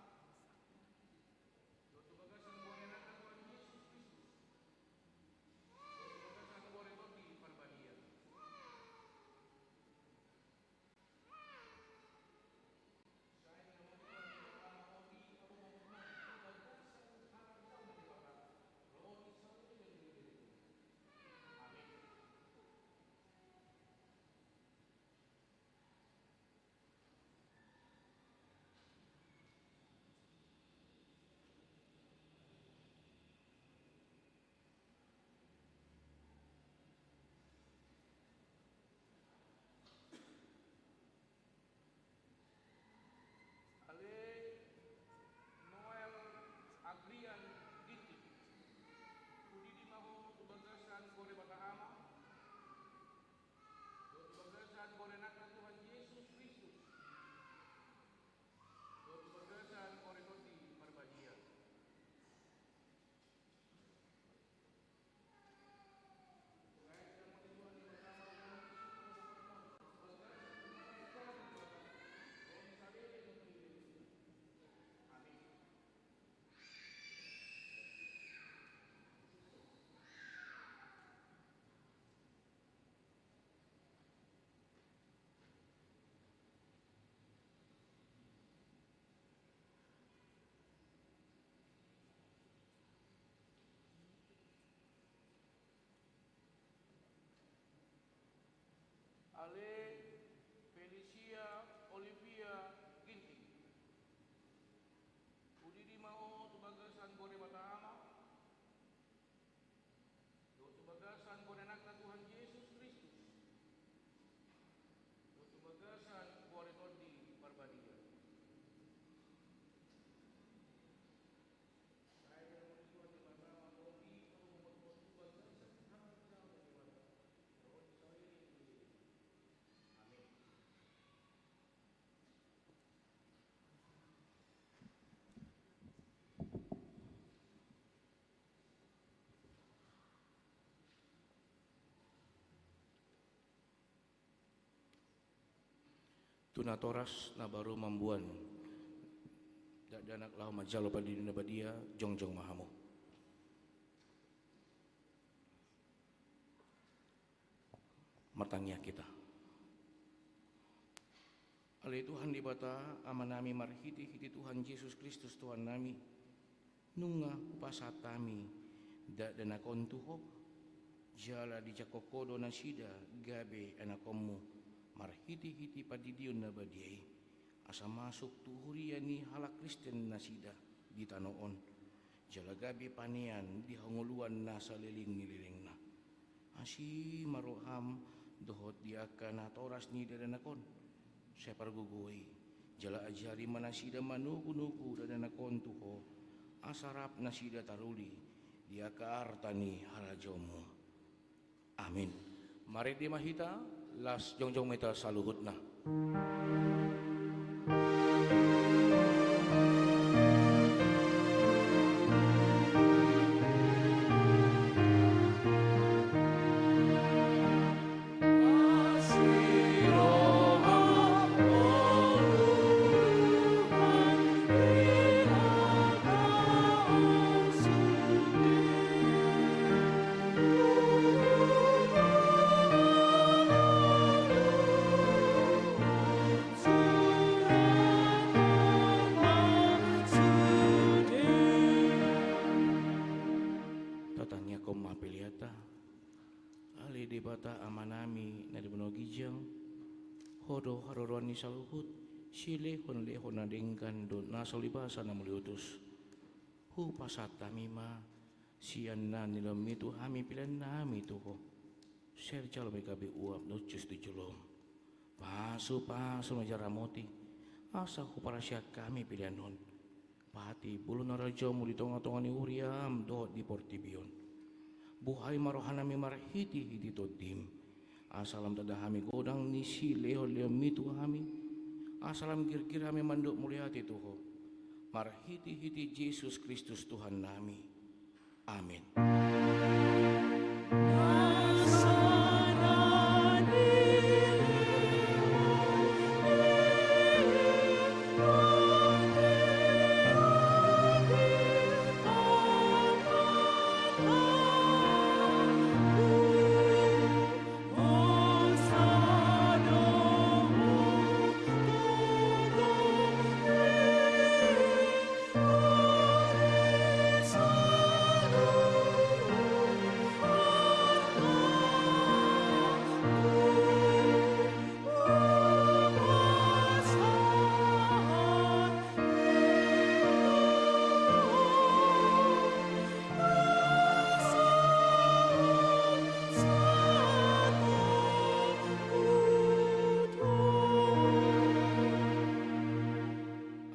dohot tu bagasan Debata Tuhan Jesus Kristus, dohot tu bagasan Tondi Parbadia. Ale Noel Adrian Ginting, hudidi ma ho tu bagasan Debata Ama, dohot tu bagasan Debata Tuhan Jesus Kristus, dohot tu bagasan Tondi Parbadia. Ale Felicia Olivia Ginting, hudidi ma ho tu bagasan Debata Ama, dohot tu bagasan Debata Tuhan Jesus Kristus, dohot tu bagasan Tondi Parbadia. Tu natoras na baru mamboan dakdanak laho manjalo pandidion na badia, jongjong ma hamu. Martangiang hita. Ale Tuhan Debata, Amanami, marhitehite Tuhan Jesus Kristus Tuhannami, nunga hupasahat hami dakdanak on tu Ho, jala dijangkon Ho do nasida gabe anakonMu, marhitehite pandidion na badia i, asa masuk tu huria ni halak Kristen nasida di tano on, jala gabe panean di hangoluan na saleleng ni lelengna. Asi ma roham dohot di angka natoras ni dakdanak on, sai pargogoi, jala ajari ma nasida manogunogu dakdanak on tu Ho, asa rap nasida taruli di angka arta ni harajaonMu. Amin. Marende ma hita, laos jongjong ma hita saluhutna. Ho do haroroan ni saluhut silehonlehon na denggan dohot na salibasa na mauliutus. Hupasahat hami ma sian na nilehonmi tu hami pelean nami tu Ho. Sai jalo ma i gabe uap dohot jus tu jolom. Pasupasu ma i jala ramoti, asa huparsian hami pelean on. Pati bulung na rajaonmu di tongatonga ni huriam dohot di portibi on. Buhai ma rohanami marhitehite Tondim, asa lam tanda hami godang ni silehonlehonmi tu hami, asa lam girgir hami mandok mauliate tu Ho. Marhitehite Jesus Kristus Tuhannami. Amin.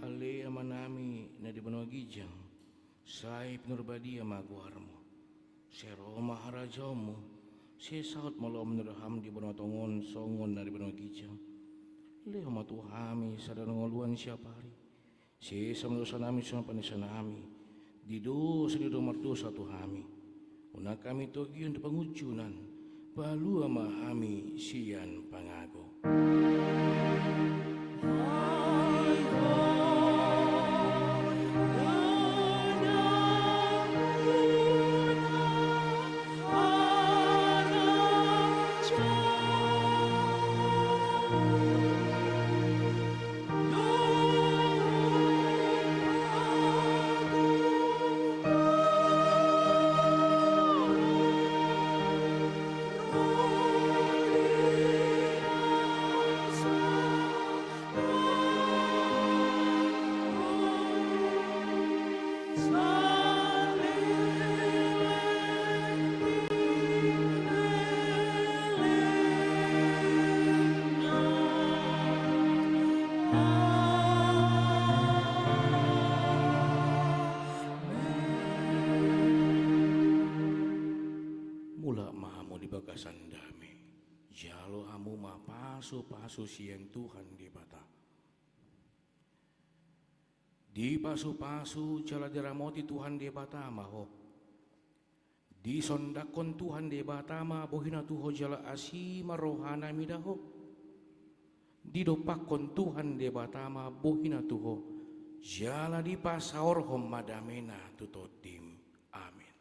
Ale Amanami na di banua ginjang, sai pinarbadia ma goarmu. Sai ro ma harajaonmu. Sai saut ma lomo ni roham di banua tonga on songon na di banua ginjang. Lehon ma tu hami sada na hangoluan siapari. Sesa ma dosanami songon panesanami di dosa ni na mardosa tu hami. Unang hami togihon tu pangunjunan. Palua ma hami sian pangago. Mulak ma hamu di bagasan dame. Jalo hamu ma pasupasu sian Tuhan Debata. Dipasupasu jala diramoti Tuhan Debata ma ho. Disondangkon Tuhan Debata ma bohina tu ho jala asi ma rohana mida ho. Didompakkon Tuhan Debata ma bohina tu ho jala dipasaorhon ma damena tu tondim. Amin.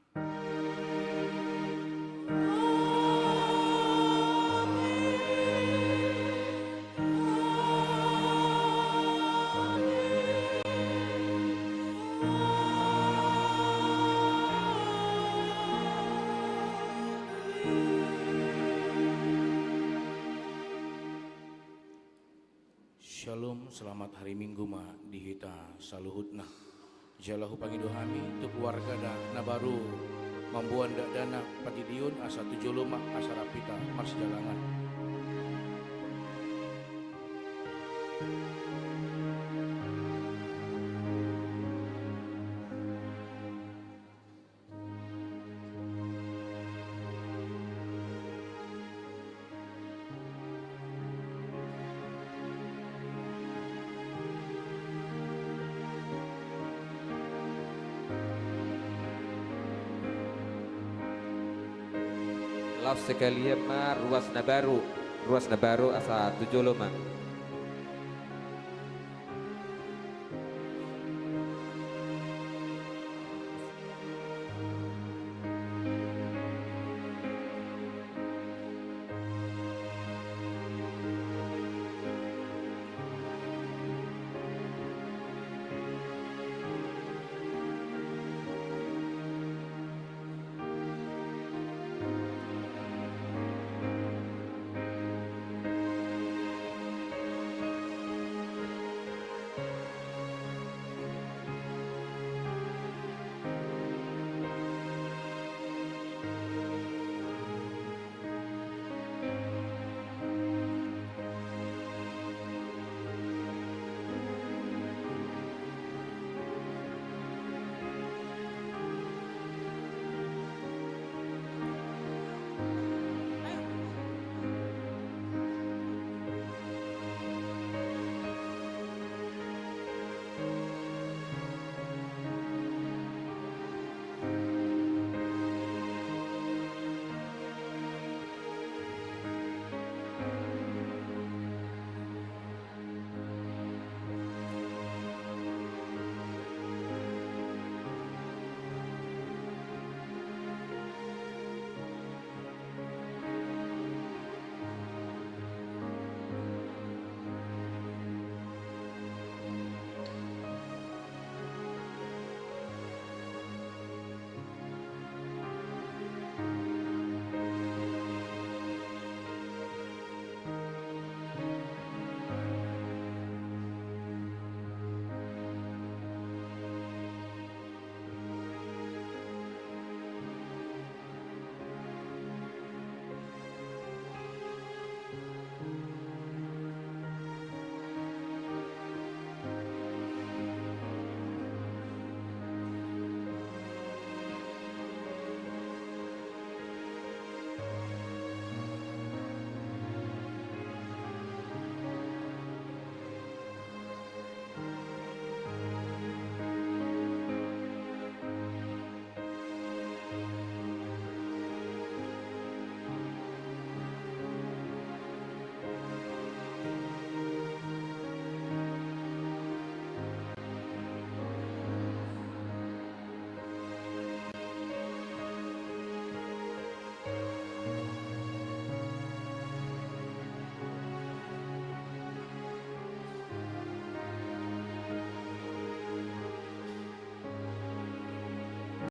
Syalom, selamat hari Minggu ma di hita saluhutna. Jala hupangido hami tu keluarga na, na baru mamboan dakdanak pandidion asa tu jolo ma asa rap hita marsidalangan. Laos sekalian ma ruas na baru, ruas na baru asa tu jolo ma.